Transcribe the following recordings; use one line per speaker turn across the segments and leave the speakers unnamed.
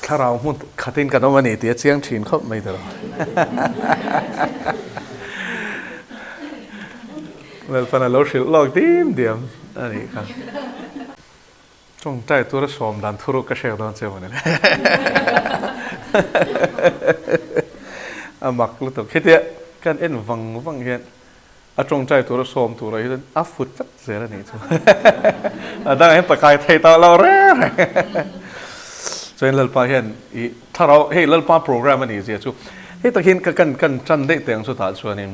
Thlarau hmun khatin kan awm a ni tih a chiang thin khawp mai tawh. Lalpan a lo hrilh lawk dim diam a nih kha. Tawngtai tura sawm dan thuruk ka hriat dawn che maw ni le. A mak lutuk. Hetia kan en vang vang hian a tawngtai tura sawm turah hian a fut tlat zel a nih chu. A dangah hian pakai thei tawh lo reng reng. Chuan Lalpa hian i thlarau hei Lalpa program a nih zia chu hei tak hian ka kan kan tan daih teh ang chutah chuanin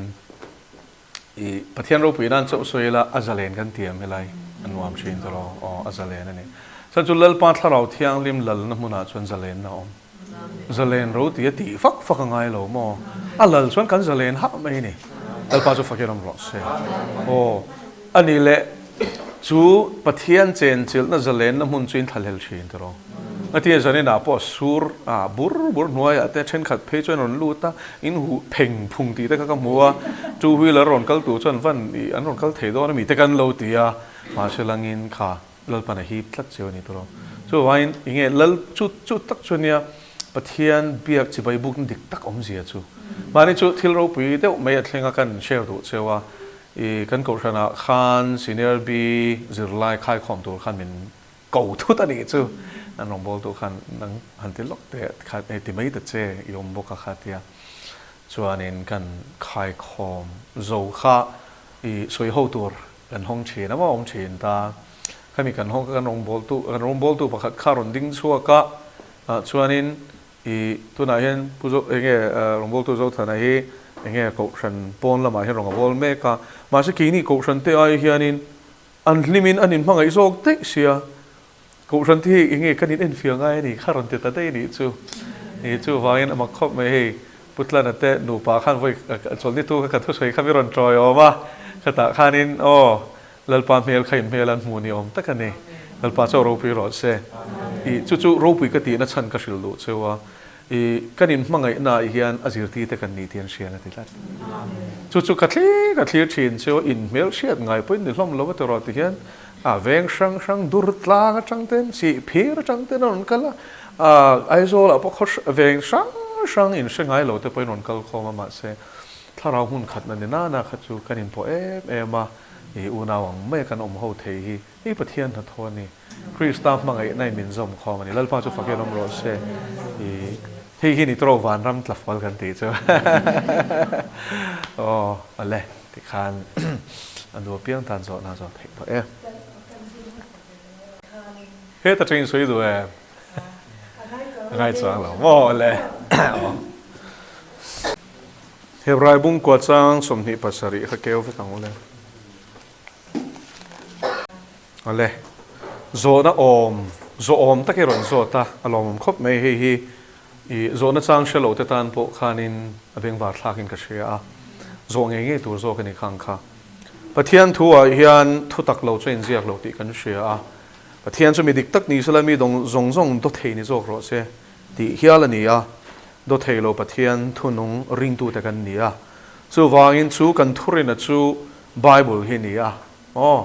I Pathian ropui nan chauh sawi ila a zalen kan ti em helai a nuam thin tawh lo aw a zalen a ni. Chuan chu Lalpa Thlarau Thianghlim lalna hmunah chuan zalenna a awm. Zalen ro ti a tih fak fak a ngai lo maw? A lal chuan kan zalen hah mai a ni. Lalpa chu fakin awm rawh se. Aw a nih leh chu Pathian chenchilhna zalenna hmun chu in thlahlel thin tawh lo. Ngatinge zaninah pawh sur ah bur bur hnuaiah te thenkhat phei chuan rawn lut a, in huh pheng phung tih te kha ka hmu a, two wheeler rawn kal tur chuan van ih an rawn kal thei dawn ami te kan lo ti a, mahse langin kha Lalpan a hip tlat cheu a ni tawh lo. Chuvangin enge Lal chu chu tak chu ania Pathian biak chibai bukna dik tak awmzia chu. Mahni chu thil ropui deuh mai a thleng a kan share duh cheu a, ih kan kohhranah khan senior B zirlai khaikhawm tur khan min Ko thut a nih chu an rawngbawltu khan nang han ti lawk teh kha hei ti mai ta che i awm bawk a kha tia chuanin kan khaikhawm zo kha i sawi ho tur kan hawng thin a maw awm thin ta khami kan hawng kha kan rawngbawltu kan rawngbawltu pakhat kha rawn ding chhuak a ah chuanin i tunah hian pu zo enge rawngbawltu Zothana hi enge kohhran pawn lamah hian rawn a bawl mek a mahse keini kohhran te ai hianin An hlimin an inhmangaih zawk daih sia, Kohhran te hi enge kan in enfiah ngai a ni kha rawn ti ta daih a nih chu. Ni chuvangin a mak khawp mai hei Pu Tlana te nupa khan vawi chawlhni tu kha ka thusawi kha mi rawn tawi awm a, khatah khanin aw Lalpa hmel kha in hmel an hmu ni awm tak a ni. Lalpa chu a ropui rawh se. I chu chu ropui ka tihna chhan ka hrilh duh cheu a. I kan inhmangaihna ah hian a zirtirte kan nih tih an hria a ti tlat. Chu chu ka thlir ka thlir thin chu in hmelhriat ngai pawhin ni hlawm lo a ti rawh ti hian a veng hrang hrang dur tlang atang ten sih phir atang ten a rawn kal a, a Aizawl ah pawh khaw veng hrang hrang in hre ngai lo te pawhin rawn kal khawm a mahse thlarau hmun khatna ni nana kha chu kan inpawh em em a, i unau ang mai a kan awm ho thei hi Hei Pathian hnathawh a ni. Krista hmangaihna in min zawm khawm a ni. Lalpa chu fakin awm rawh se. I hei hi ni tawrh vanram tlafual kan tih chu. Aw awle tikhan a nu apiang tan zawhna a zawh theih tawh e. Heta tangin sawi duh em? A ngai chuang lo maw awle. Aw. Hebrai bungkua chang 27 kha keu vek ang awle. Awle, zawhna awm, zawhawm tak i rawn zawt a, a lawmawm khawp mai. Hei hi i zawhna chang hre lo te tan pawh khanin a bengvar thlakin ka hria a, zawh ngei ngei tur zawk a ni khang kha. Pathian thu ah hian thu tak lo chu a inziak lo tih kan hria a, Pathian chu mi dik tak ni sela mi dawng zawng zawng daw thei ni zawk rawh se tih hial a ni a, daw thei lo Pathian thunung ringtute kan ni a, chuvangin chu kan thurina chu Bible hi ni a, aw,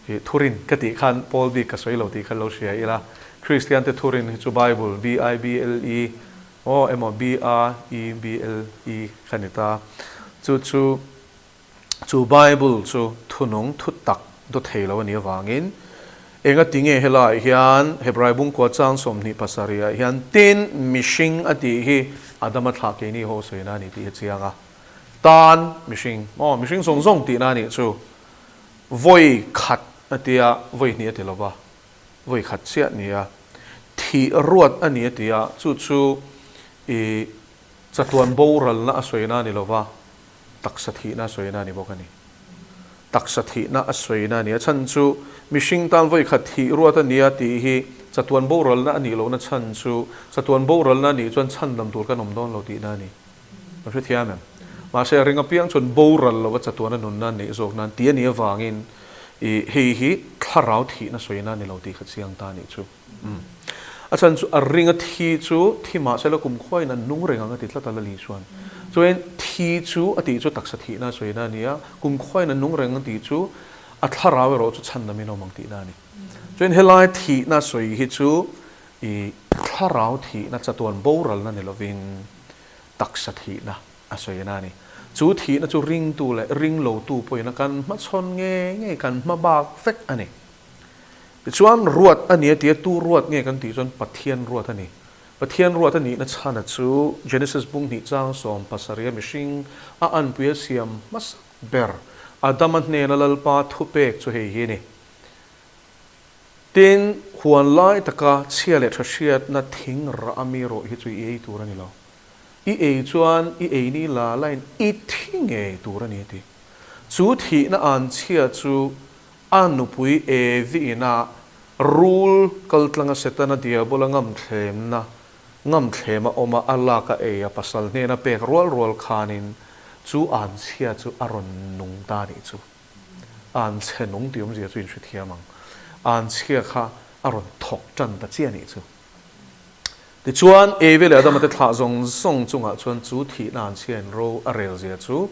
ih thurin ka tih khan Paul bik ka sawi lo tih kha lo hria ila, Kristian te thurin hi chu Bible, B-I-B-L-E, aw, emaw B-A-I-B-L-E kha ni ta. Chu chu, chu Bible chu thunung thu tak daw thei lo a nih avangin, enga ti nge helaiah hian Hebrai bungkua chang 27 ah hian tin mihring a tih hi Adama thlah keini ho sawina a ni tih hi chiang a. Tan mihring, aw mihring zawng zawng tihna a nih chu, vawi khat a tia, vawi hnih a ti lo va, vawi khat chiah a ni a, thih ruat a ni a ti a, chu chu i chatuan boralna a sawina a ni lo va, taksa thihna a sawina a ni bawk a ni. Taksa thihna a sawina a ni. A chhan chu mihring tan vawi khat thih ruat a nia tih hi chatuan boralna a nih lohna chhan chu chatuan boralna a nih chuan chhandam tur kan awm dawn lo tihna a ni. Kan hrethiam em? Mahse a ring apiang chuan boral lova chatuana nunna neih zawk nan tih a nih avangin i hei hi thlarau thihna sawina a ni lo tih kha chiang ta a nih chu. Umm. A chhan chu a ring a thi chu thi mahse la kumkhuain an nung reng ang a ti tlat a la Lisuan. Chuan thi chu a tih chu taksa thihna a sawina a ni a, kumkhuain an nung reng ang tih chu a thlarau erawh chu chhan namin a awm ang tihna a ni. Chuan helai thihna sawi hi chu i. thlarau thihna chatuan boralna ni lovin taksa thihna a sawina a ni. Chu thihna chu ringtu leh ringlotu pawhin a kan hmachhawn ngei ngei, kan hma bak vek a ni. Tichuan, ruat a ni a ti a, tu ruat nge kan tih chuan Pathian ruat a ni. Pathian ruat a nihna chhana chu Genesis bung hnih chang 70 a mihring a anpui a siam hmasak ber Adama hnena Lalpa thupek chu hei hi a ni. Tin, huan lai taka chhia leh tha hriatna thing rah a mi rawh hi chu i ei tur a ni lo. I ei chuan i ei ni la lain i thi ngei tur a ni a ti. Chu thihna an chhia chu a nupui Evi ina rul kaltlanga Setana Diabola ngamthlemna ngamthlem a awm a, a lak a ei a pasal hnena pek rual rual khanin chu an chhia chu a rawn nung ta nih chu. An chhe nung tih awmzia chu in hrethiam ang. An chhia kha a rawn thawk tan ta chiah nih chu. Tichuan, Evi leh Adama te thlah zawng zawng chungah chuan chu thihna an chhia in ro a rel zia chu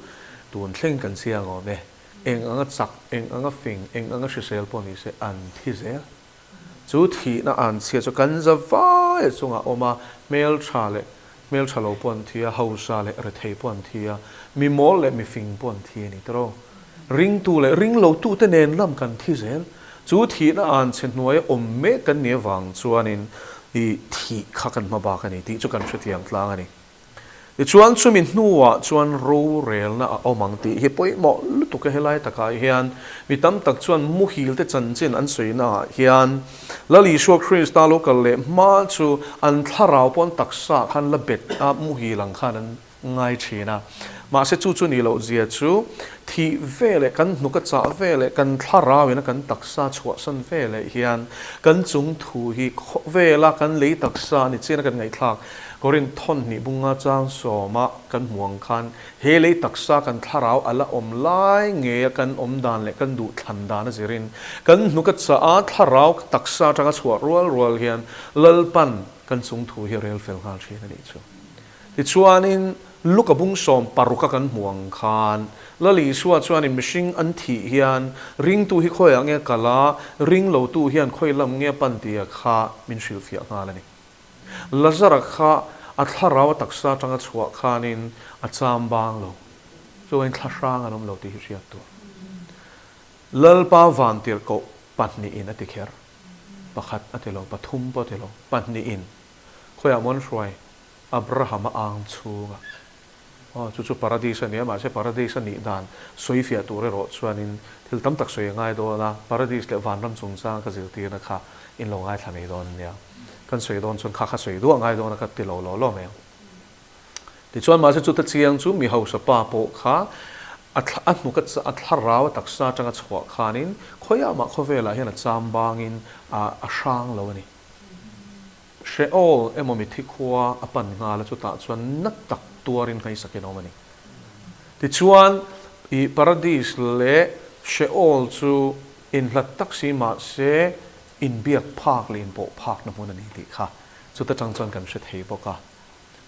tun thleng kan chiang awm e. Eng anga chak, eng anga fing, eng anga hrisel pawh ni se an thi zel. Chu thihna an chhia chu kan za vai chungah awm a, hmeltha leh hmeltha lo pawh an thi a, hausa leh rethei pawh an thi a, mi mawl leh mi fing pawh an thi a ni tawh. Ringtu leh ringlotute nen lam kan thi zel. Chu thihna an chhe hnuaia awm mek kan nih avang chuanin i thih kha kan hma bak a ni tih chu kan hrethiam tlang a ni. Tichuan chumi hnuah chuan rorelna a awm ang tih hi pawimawh lutuk a helai takah hian mi tam tak chuan muhil te chanchin an sawina ah hian Lal Isua Krista lo kal leh hma chu an thlarau pawh an taksa ah khan la bet a muhil ang khan an ngai thin a. Mahse chu chu nih loh zia chu thih veleh kan hnuk a chah veleh kan thlarau ina kan taksa chhuahsan veleh hian kan chung thu hi khawvela kan lei taksa a ni chian a kan ngaihthlak Korinth thawn hnih bunga chang sawma kan hmuh ang khan he lei taksa kan thlarau a la awm lai ngeia kan awm dan leh kan duh thlan dan a zirin kan hnuk a chah a thlarau taksa atanga chhuah rual rual hian Lalpan kan chung thu hi a rel fel nghal thin a nih chu. Tichuanin, Luka bung 16 a kan hmuh ang khan, Lal Isua chuanin mihring an thih hian ringtu hi khawiah nge kal a, ring lotu hian khawi lam nge pan tia kha min hrilhfiah nghal a ni. Lazara kha a thlarau a taksa atanga chhuah khanin a cham bang lo, chuain thlahrang an awm lo tih hi hriat tur. Lalpa vantirhkoh pahnihin a ti kher, pakhat a ti lo, pathum pawh a ti lo, pahnihin khawiah maw an hruai? Abraham-a ang chhunga aw chu chu Paradis a ni a, mahse Paradis a nih dan sawi fiah tur erawh chuanin thil tam tak sawi a ngai dawn a, Paradis leh vanram chungchang ka zirtirna kha in lo ngaithla mai dawn nia. Kan sawi dawn chuan kha kha sawi duah ngai dawn a ka ti lo law law mai ang. Tichuan mahse chuta chiang chu mi hausa pa pawh kha a a hnuk a a thlarau a taksa atanga chhuah khanin khawiah mah khawvelah hian a cham bangin a a hrang lo a ni. Sheol emaw mithi khua a pan nghal a, chutah chuan na tak tuarin ngaisakin a awm a ni. Tichuan, i Paradis leh Sheol chu inhlat tak si mahse inbiak phak leh inpawh phakna hmun a ni tih kha chuta tang chuan kan hre thei bawk a.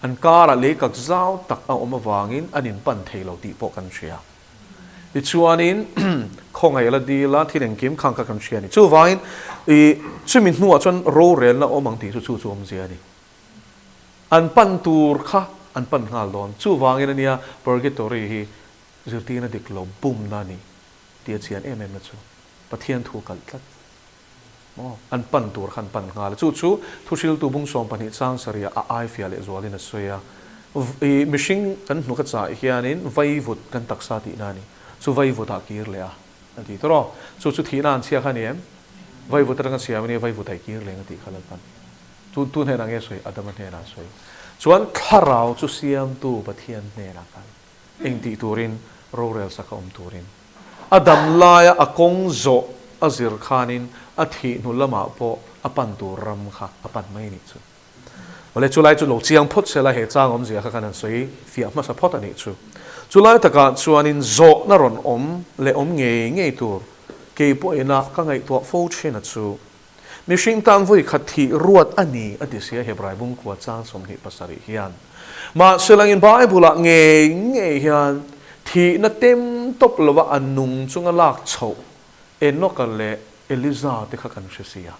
An karah leikak zau tak a awm avangin an inpan thei lo tih pawh kan hria. Tichuanin, khawngaih la dil a, thil engkim khang kha kan hria a ni. Chuvangin, i chumi hnuah chuan rorelna awm ang tih chu chu chu awmzia a ni. An pan tur kha an pan nghal dawn. Chuvangin a nia Purgatory hi zirtirna dik lo bumna a ni tih a chian em em na chu. Pathian thu kalh tlat. Maw? An pan tur kha an pan nghal a. Chu chu thuhriltu bung 12 chang sarihah a ai fiah leh zualin a sawi a. I mihring kan hnuk a chah hianin vaivut kan taksa tihna a ni. Chu vaivutah kir leh a, a ti tawh. Chu chu thihna an chhia kha a ni em? Vaivut atanga siam a nia, vaivutah i kir leng a tih kha Lalpan. Tu tu hnenah nge sawi? Adama hnenah a sawi. Chuan thlarau chu siamtu Pathian hnenah kal. Eng tih turin? Rorel sak a awm turin. A dam laia a kawng zawh a zir khanin a thih hnu lamah pawh a pan tur ram kha a pan mai nih chu. Awle chulai chu lo chiang phawt sela he chang awmzia kha kan han sawi fiah hmasa phawt a nih chu. Chulai takah chuanin zawhna rawn awm leh awm ngei ngei tur kei pawhin a ka ngaihtuah fo thin a chu. Mihring tan vawi khat thih ruat a ni a ti sia Hebrai bungkua chang 27 hian. Mahse langin Bible-ah ngei ngei hian thihna tem tawp lova a nung chunga lak chhoh Enoch-a leh Eliza te kha kan hre sia.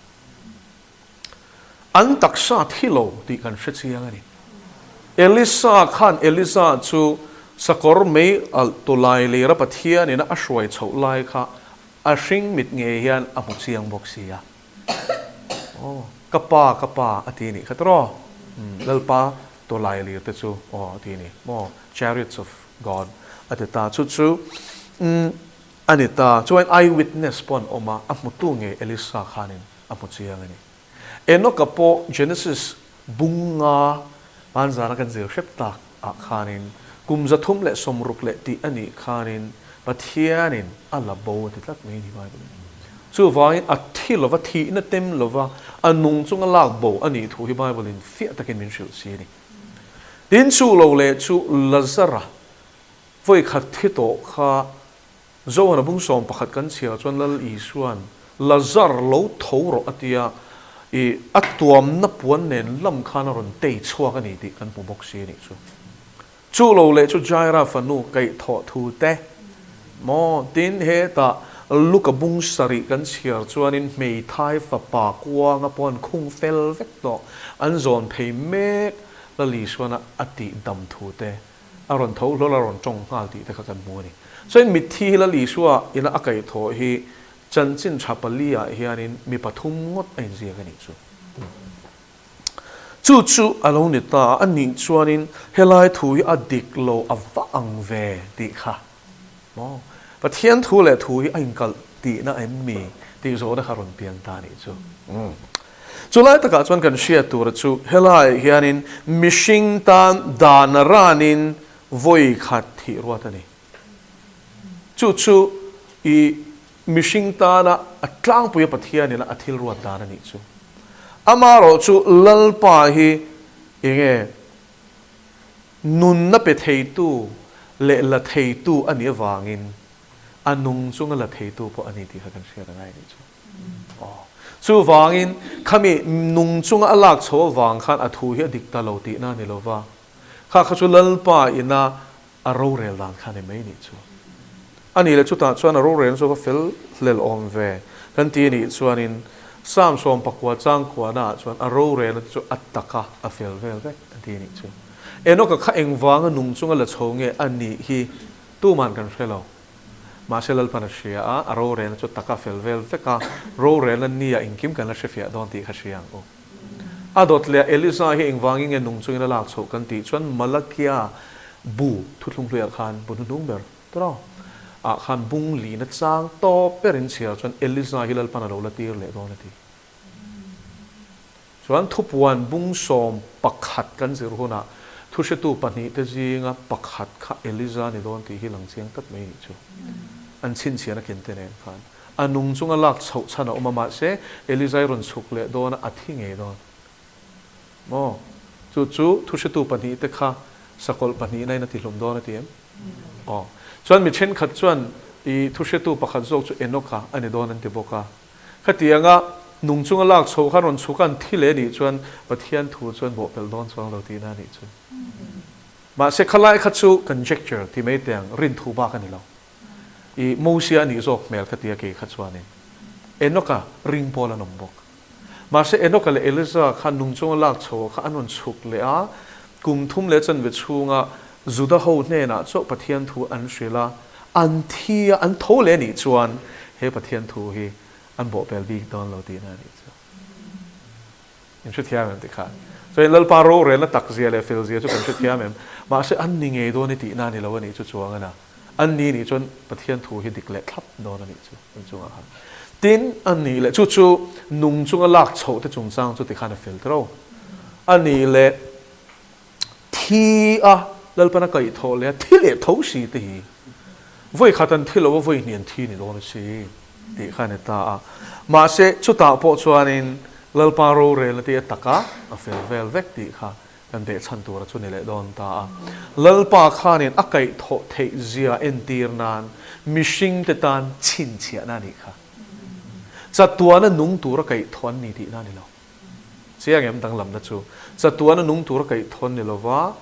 An taksa thi lo tih kan hre chiang a ni. Elisa khan Elija chu sakawr mei alh tu lai lira Pathianin a hruai chhoh lai kha a hring mit ngei hian a hmu chiang bawk si a. Aw, ka pa, ka pa a ti nih kha tiraw? Lalpa tawlai lir te chu aw a ti ni maw? Chariots of God a ti ta. Chu chu a ni ta. Chuan eyewitness pawh an awm a, a hmutu ngei Elisa khanin a hmu chiang a ni. Enoch-a pawh Genesis bung nga hmanzana kan zir hrep tak ah khanin kum 360 leh tih a nih khanin Pathianin a la bo a ti tlat mai a ni Bible in. Chuvangin a thi lova, thihna tem lova, a nung chunga lak bo a nih thu hi Bible in fiah takin min hrilh si a ni. Tin chu lo leh chu Lazara vawikhat thi tawh kha Zohana bung 11 kan chhiar chuan Lal Isua'n Lazar lo tho rawh a tia, i a tuamna puan nen lam khan a rawn tei chhuak a ni tih kan hmu bawk si a nih chu. Chu lo leh chu Jaira fanu kaihthawh thu te maw? Tin, hetah Luka bung sarih kan chhiar chuanin hmeithai fapa kuanga pawh an khung fel vek tawh, an zawn phei mek Lal Isuana a tih dam thu te a rawn tho hlawl a rawn tawng nghal tih te kha kan hmu a ni. Chuan mitthi hi Lal Isua ina a kaihthawh hi chanchin tha pali ah hianin mi pathum ngawt a inziak a nih chu. Chu chu a lo ni ta a, a nih chuanin helai thu hi a dik lo a va ang ve tih kha maw? Pathian thu leh thu hi a inkalh tihna em mi tih zawhna kha rawn piang ta a nih chu. Chu lai takah chuan kan hriat tura chu helaiah hianin mihring tan dan a ranin vawi khat thih ruat a ni. Chu chu i mihring tana a tlangpuia Pathianin a thil ruat dan a nih chu. Amaherawh chu Lalpa hi enge nunna pe theitu leh la theitu a nih avangin a nung chunga la theitu pawh a ni tih kha kan hriat a ngai a nih chu. Aw. Chuvangin, khami nung chunga a lak chho avang khan a thu hi a dik ta lo tihna a ni lo va. Kha kha chu Lalpa ina a rorel dan kha a ni mai nih chu. A nih leh chutah chuan a rorelna chu va fel hlel awm ve kan ti a nih chuanin Psalm 19 chang kuahna ah chuan a rorelna te chu a taka a fel vel vek a ti a nih chu. Enoch-a kha engvanga nung chunga la chho nge a nih hi tuman kan hre lo. Mahse Lalpan a hria a, a rorelna chu taka fel vel vek a, rorelna nia engkim kan la hrefiah dawn tih kha hria ang u. A dawt leh a Eliza hi engvangin nge nung chungin a lak chhoh kan tih chuan Malakia bu thuthlung hluiah khan bu hnuhnung ber tawh ah khan bung lihna chang tawp berin chhiar chuan Eliza hi Lalpan a lo la tir leh dawn a ti. Chuan thupuan bung 11 kan zir hunah thuhretu pahnihte zinga pakhat kha Eliza ni dawn tih hi lang chiang tak mai nih chu. An chhinchhian a kente nen khan a nung chunga lak chhoh chhan a awm a, mahse Eliza i rawn chhuk leh dawn a, a thi ngei dawn. Maw? Chu chu thuhretu pahnihte kha sakawlh pahnihna in a tihlum dawn a ti em? Aw. Chuan mi thenkhat chuan i thuhretu pakhat zawk chu Enoch-a a ni dawn an ti bawk a. Khatianga nung chunga lak chho kha rawn chhuk an thi leh nih chuan Pathian thu chuan bawhpelh dawn chuang lo tihna a nih chu. Mahse khalai kha chu conjecture ti mai teh ang, rin thu bak a ni lo. I Mosia a nih zawk hmel ka ti a kei kha chuanin. Enoch-a ring pawl an awm bawk. Mahse Enoch-a leh Eliza kha nung chunga lak chho kha an rawn chhuk leh a, kum thum leh chanve chhunga Juda ho hnenah chauh Pathian thu an hrilh a, an thi a, an tho leh anih chuan he Pathian thu hi an bawhpel bik dawn lo tihna anih chu. In hrethiam em tikhan? Chuan Lalpa rorelna tak zia leh fel zia chu kan hrethiam em? Mahse an ni ngei dawn i tihna a ni lo anih chu chuang ana. An ni nih chuan Pathian thu hi dik leh thlap dawn anih chu an chungah khan. Tin, a nih leh chu chu nung chunga lak chhoh te chungchang chu tikhan a fel tiro. A nih leh Thi a, Lalpan a kaihthawh leh a, thi leh tho si te hi vawi khat an thi lo a, vawi hnih an thi ni dawn a si tih kha a ni ta a. Mahse, chutah pawh chuanin Lalpa rorelna te a taka a fel vel vek tih kha kan behchhan tura chu ni leh dawn ta a. Lalpa khanin a kaihthawh theih zia entir nan mihringte tan chhinchhiahna a nih kha. Chatuana nung tura kaihthawh an ni tihna a ni lo. Chiang em danglamna chu chatuan a nung tura kaih thawn ni lova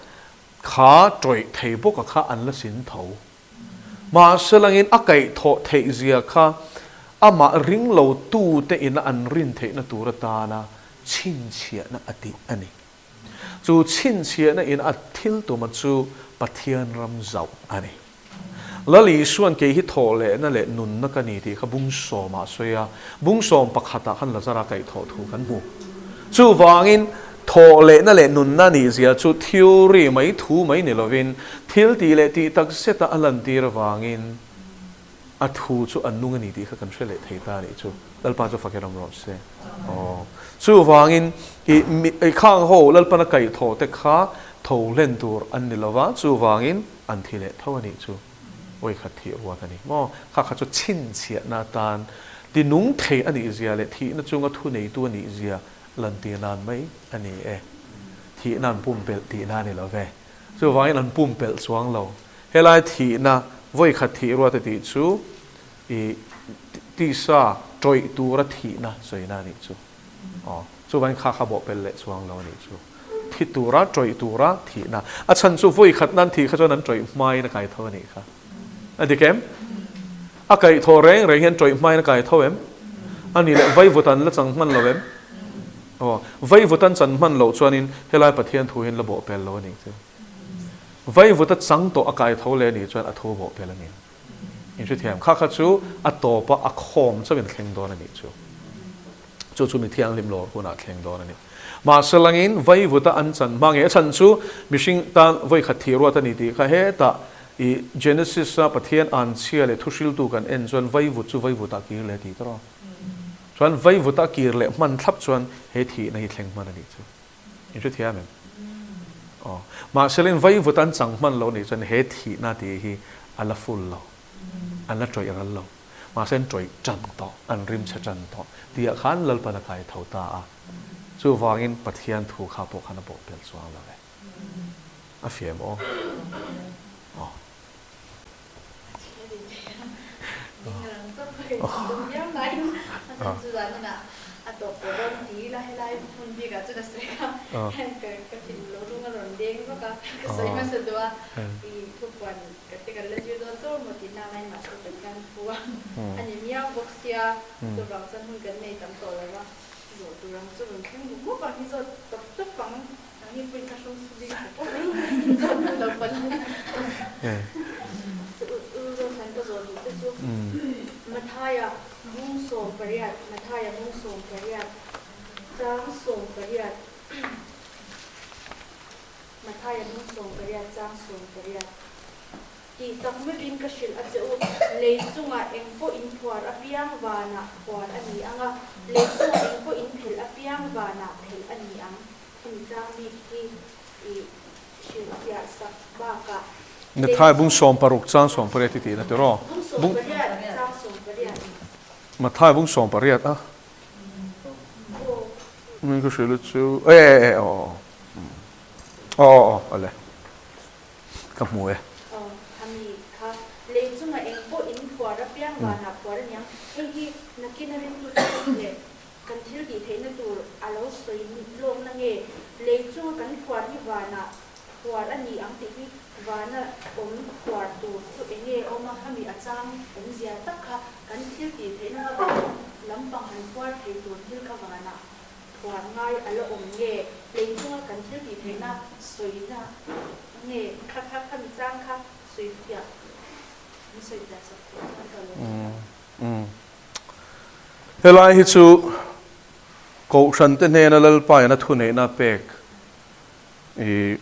kha tawih thei bawka kha an la sin tho. Mahse langin a kaih thawh theih zia kha amah ring lo tute ina an rin theihna tur atana chhinchhiahna a tih a ni. Chu chhinchhiahna in a thil tuma chu Pathian ram zauh a ni. Lal Isuan kei hi thawhlehna leh nunna ka ni tih kha bung sawmah a sawi a, bung sawm pakhatah khan Lazara kaihthawh thu kan hmu. Chuvangin, thawhlehna leh nunna nih zia chu theory mai thu mai ni lovin, thil tih leh tih tak zeta a lantir avangin a thu chu a nung a ni tih kha kan hre leh thei ta a nih chu. Lalpa chu fak i ram rawh se. Aw. Chuvangin, i khang ho Lalpana kaihthawh te kha tho hlen tur an ni lova, chuvangin, An thi leh tho a nih chu vawikhat thih ruat a ni maw? Kha kha chu chhinchhiahna atan ti nung thei a nih zia leh thihna chunga thu neitu a nih zia lantir nan mai a ni e. Thihna an pumpelh tihna a ni lo ve. Chuvangin an pumpelh chuang lo. Helai thihna vawikhat thih ruat a tih chu i tisa tawih tura thihna sawina a nih chu. Aw, chuvangin kha kha bawhpelh leh chuang lo a nih chu. Thi tura, tawih tura thihna. A chhan chu vawi khat nan thih kha chuan an tawih hmain a kai tho a nih kha. A dik em? A kaih thaw reng reng hian tawih hmain a kai tho em? A nih leh vaivut an la chang hman lo em? Aw, vaivut an chan hman loh chuanin helai Pathian thu hian la bawhpelh lo a nih chu. Vaivut a chang tawh a kai tho leh a nih chuan a thu bawhpelh a ni. Inhrethiam kha kha chu a tawpa a khawm chauhin a thleng dawn a nih chu. Chu chu mi thianghlim lawr hunah a thleng dawn a ni. Mahse langin vaivuta an chan hma nge a chhan chu mihring tan vawikhat thih ruat a ni tih kha hetah i Genesis a Pathian anchhia leh thuhriltu kan en chuan vaivut chu vaivutah kir leh a ti tawh a. Chuan vaivuta kir leh hman thlap chuan he thihna hi thleng hman a nih chu. In hrethiam em? Aw. Mahse lin vaivut an chang hman lo nih chuan he thihna tih hi a la full lo. An la tawih ral lo. Mahse an tawih tan tawh, an rim chhe tan tawh tihah khan Lalpan a kai tho ta a. Chuvangin Pathian thu kha pawh khan a bawhpelh chuang lo e. A fiam aw. Aw. Mathai bung 16 chang 18 i tihna tiraw? Bung Mathai bung 18 a Min ka hrilh chu e e e aw aw aw aw ale ka hmu e.
Kan thil tih theihna tur a lo sawi lawkna nge lei chunga kan phuar hi vana phuar a ni ang tih hi vana awm phuar tur chu eng nge awm a, khami a chang awmzia tak kha kan thil tih theihna kha van lampang han phuar thei tur thil kha vana phuar ngai a la awm nge lei chunga kan thil tih theihna sawina nge kha kha khami chang kha sawi fiah min sawi fiah sak tur chuan ka lo hre a.
Helai hi chu Kohhrante hnena Lalpain a thuneihna pek i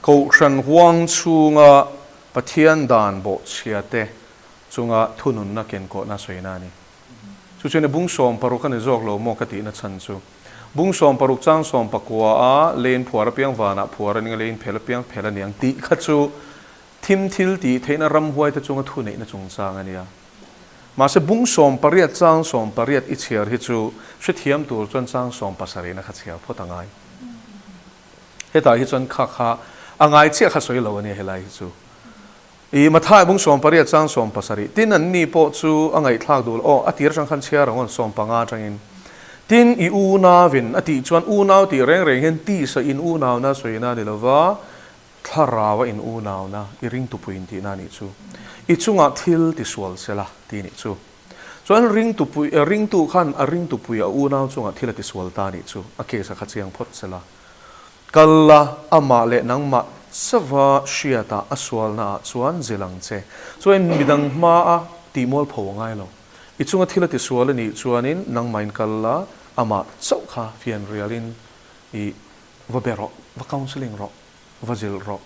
Kohhran huang chhunga Pathian dan bawhchhiate chunga thununna kenkawhna sawina a ni. Chu chuan i bung 16 a ni zawk lo maw ka tihna chhan chu. Bung 16 chang 19 a lein phuar apiang vanah phuar a ning a, lein phel apiang phel a niang tih kha chu thim thil tih theihna ramhuaite chunga thuneihna chungchang a nia. Mahse bung 18 chang 18 i chhiar hi chu hrethiam tur chuan chang 17 na kha chhiar phawt a ngai. Hetah hi chuan kha kha a ngai chiah kha sawi lo a nia helai hi chu. I Mathai bung 18 chang 17 tin an ni pawh chu a ngaihthlak duh lo aw a tir atang khan chhiar ang aw 15 atangin tin i unauin a tih chuan unau tih reng reng hian tisa in unauna sawina a ni lova Thlarau a in unauna i ringtupui in tihna a nih chu. I chungah thil ti sual se la tih nih chu. Chuan ringtupui, ringtu khan a ringtupui a unau chungah thil a tisual ta anih chu a case a kha chiang phawt sela. Kal la, amah leh nangmah chauha hriatah a sualnaah chuan zil ang che. Chuan midang hmaa tihmualpho a ngai lo. I chunga thil a tisual anih chuanin nangmahin kal la, amah chauh kha fianrialin i va be rawh, va counselling rawh, va zilh rawh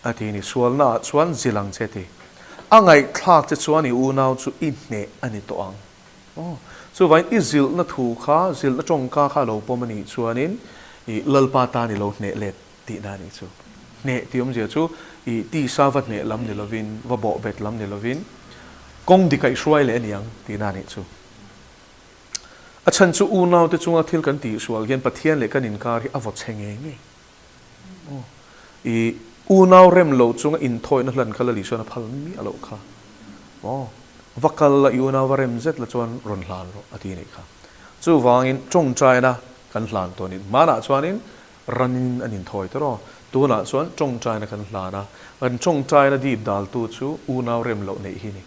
a ti ni. Sualnaah chuan zil ang che ti. A ngaihthlak che chuan i unau chu i hneh a ni tawh ang. Aw, chuvangin i zilhna thu kha, zilhna tawngka kha a lo pawm a nih chuanin i Lalpa tan i lo hneh let tihna a nih chu. Hneh tih awmzia chu i tisa va hneh lam ni lovin, va bawhbet lam ni lovin, kawng dik a i hruai leh a ni ang tihna a nih chu. A chhan chu unaute chunga thil kan tihsual hian Pathian leh kan inkar hi a vaw chhe ngei ngei. Aw, i unau rem lo chunga inthawihna hlan kha Lali chuan a phal miah loh kha. Aw, va kal la, i unau va rem zet la chuan rawn hlan rawh a ti anih kha. Chuvangin tawngtaina kan hlan tawh a ni. Hmanah chuanin ranin an inthawi ta rawh. Tunah chuan tawngtaina kan hlan a, kan tawngtaina dip daltu chu unau rem loh neih hi a ni.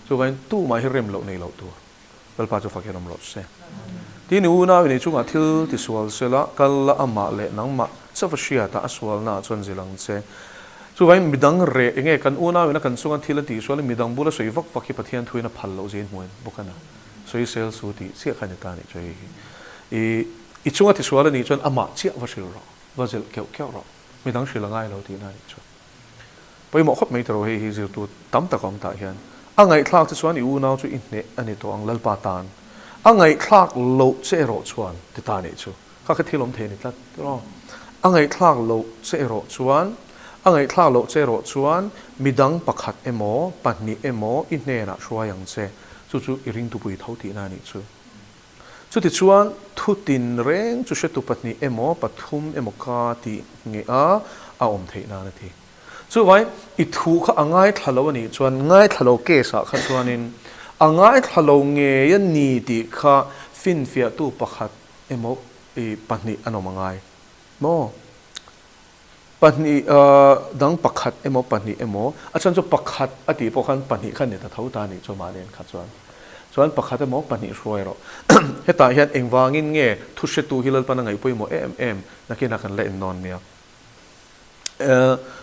Chuvangin tumah hi rem loh nei loh tur. Lalpa chu fak hian awm rawh se. Tin, i unau inei chungah thil tisual sela, kal la amah leh nangmah chauh a hriatah a sualnaah chuan zil ang che. Chuvangin midang reh enge kan unau ina kan chunga thil a tihsual in midang bula sawi vak vak hi Pathian thuin a phal loh zin hmuin bawk a na. Sawisel su tih chiah kha ni ta nih chu hei hi. I i chunga tisual a nih chuan amah chiah va hrilh rawh, va zilh keuh keuh rawh. Midang hrilh a ngai lo tihna a nih chu. Pawimawh khawp mai tawh hei hi zirtu tam tak a awm tah hian a ngaihthlak che chuan i unau chu i hneh a ni tawh ang Lalpa tan a ngaihthlak loh che erawh chuan ti ta nih chu kha kha thil awm thei a ni tlat tiraw a ngaihthlak loh che erawh chuan a ngaihthlak loh che erawh chuan midang pakhat emaw pahnih emaw i hnenah hruai ang che chu chu i ringtupui tho tihna a nih chu. Chutichuan, thu tinreng chu hretu pahnih emaw, pathum emaw ka tih ngei a, a awm theih nan a ti. Chuvai, i thu kha a ngaithla lo a nih chuan, ngaithla lo case ah kha chuanin, a ngaithla lo ngei a ni tih kha finfiahtu pakhat emaw i pahnih an awm a ngai maw? Pahnih dang pakhat emaw pahnih emaw, a chhan chu pakhat a tih pawh khan pahnih khan ni ta tho ta a nih chu mahni an khat chuan. Chuan pakhat emaw pahnih hruai rawh. Hetah hian engvangin nge thu hretu hi Lalpan a ngaih pawimawh em em nakinah kan la ennawn nia.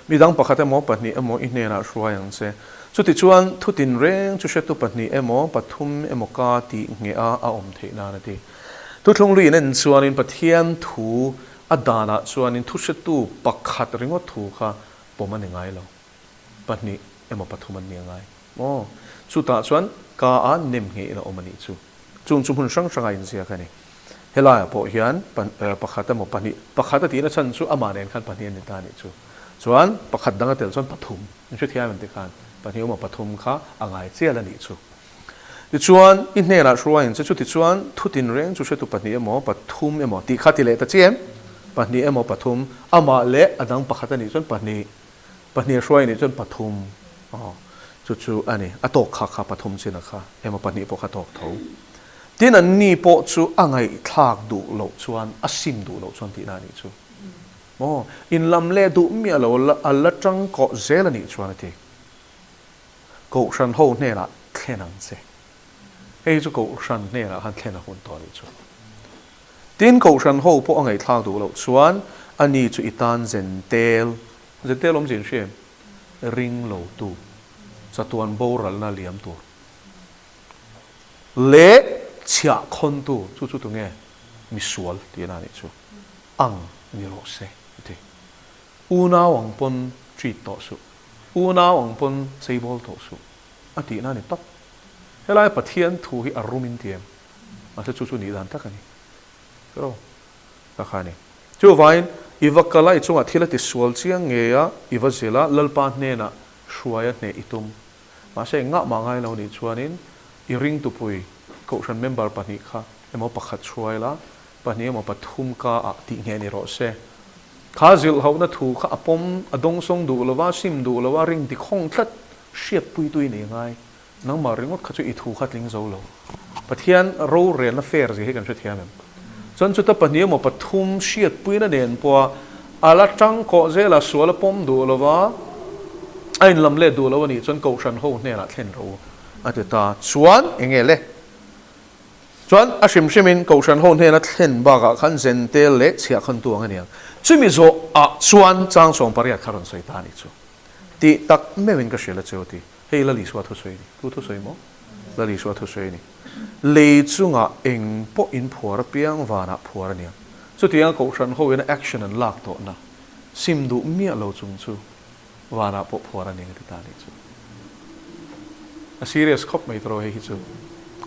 Midang pakhat emaw pahnih emaw i hnenah hruai ang che. Chutichuan thu tinreng chu hretu pahnih emaw pathum emaw ka tih ngheh a a awm theih nan a ti. Thuthlung luiin en chuanin Pathian thu A danah chuanin thuhretu pakhat ringawt thu kha pawm a ni ngai lo. Pahnih emaw pathum an ni a ngai. Aw, chutah chuan ka a nem ngei in a awm a nih chu. Chung chu hmun hrang hranga inziak a ni. Helaiah pawh hian pakhat emaw pahnih, pakhat a tihna chhan chu amah nen khan pahnih an ni ta a nih chu. Chuan pakhat dang a tel chuan pathum, in hrethiam em tikhan pahnih emaw pathum kha a ngai chial a nih chu. Tichuan, i hnenah hruaiin che chu tichuan thu tinreng chu hretu pahnih emaw, pathum emaw tih kha ti leh ta chiam. Pahnih emaw pathum, amah leh a dang pakhat a nih chuan pahnih, pahnih a hruai a nih chuan pathum, aw, chu chu a ni. A tawk kha kha pathum chin a kha emaw pahnih pawh kha tawk tho. Tin, anni pawh chu a ngaihthlak duh loh chuan, a sim duh loh chuan tihna a nih chu. Maw, inlam leh duh miah lo a la tangkawh zel a nih chuan a ti. Kohhran ho hnenah thlen ang che. Hei chu Kohhran hnenah khan thlen a hun tawh a nih chu. Tin, Kohhran ho pawh a ngaihthlak duh loh chuan a ni chu i tan zentel, zentel awmzia in hria em? Ring lo tu, chatuan boralna liam tur leh chhiah khawntu, chu chu tunge? Misual tihna a nih chu. Ang ni rawh se, a ti. Unau ang pawn treat tawh suh. Unau ang pawn cheibawl tawh suh. A tihna a ni tawp. Helai Pathian thu hi a rum in ti em? Mahse chu chu nih dan tak a ni. Ro ka kha a ni. Chuvangin i va kal a, i chungah thil a ti sual chiang ngei a, i va zilh a, Lalpa hnenah hruai a hneh i tum. Mahse engah mah ngai lo nih chuanin i ringtupui Kohhran member pahnih kha emaw pakhat hruai la, pahnih emaw pathum ka ah tih ngheh ni rawh se. Kha zilhhohna thu kha a pawm, a dawngsawng duh lova, sim duh lova, ring ti khawng tlat, hriatpuitu i nei ngai. Nangmah ringawt kha chu i thu kha tling zo lo. Pathian rorelna fair zia hi kan hrethiam em? Chuan chuta pahnih emaw pathum hriatpuina nen pawha a la tangkawh zela sual a pawm duh lova, a inlam let duh lo a nih chuan Kohhran ho hnenah thlen rawh u a ti ta. Chuan eng nge le? Chuan a hrim hrimin Kohhran ho hnena thlen bakah khan Zentel leh chhiahkhawntu ang a niang. Chumi zawh ah chuan chang 18 kha rawn sawi ta a nih chu. Tih tak meuhin ka hria la cheu ti. Hei Lal Isua thusawi a ni. Tu thusawi maw? Lal Isua thusawi a ni. Lei chungah eng pawh in phuar apiang vanah phuar a niang. Chutianga Kohhran ho ina action an lak tawhna sim duh miah lo chung chu vanah pawh phuar a ning a ti ta a nih chu. A serious khawp mai tawh hei hi chu.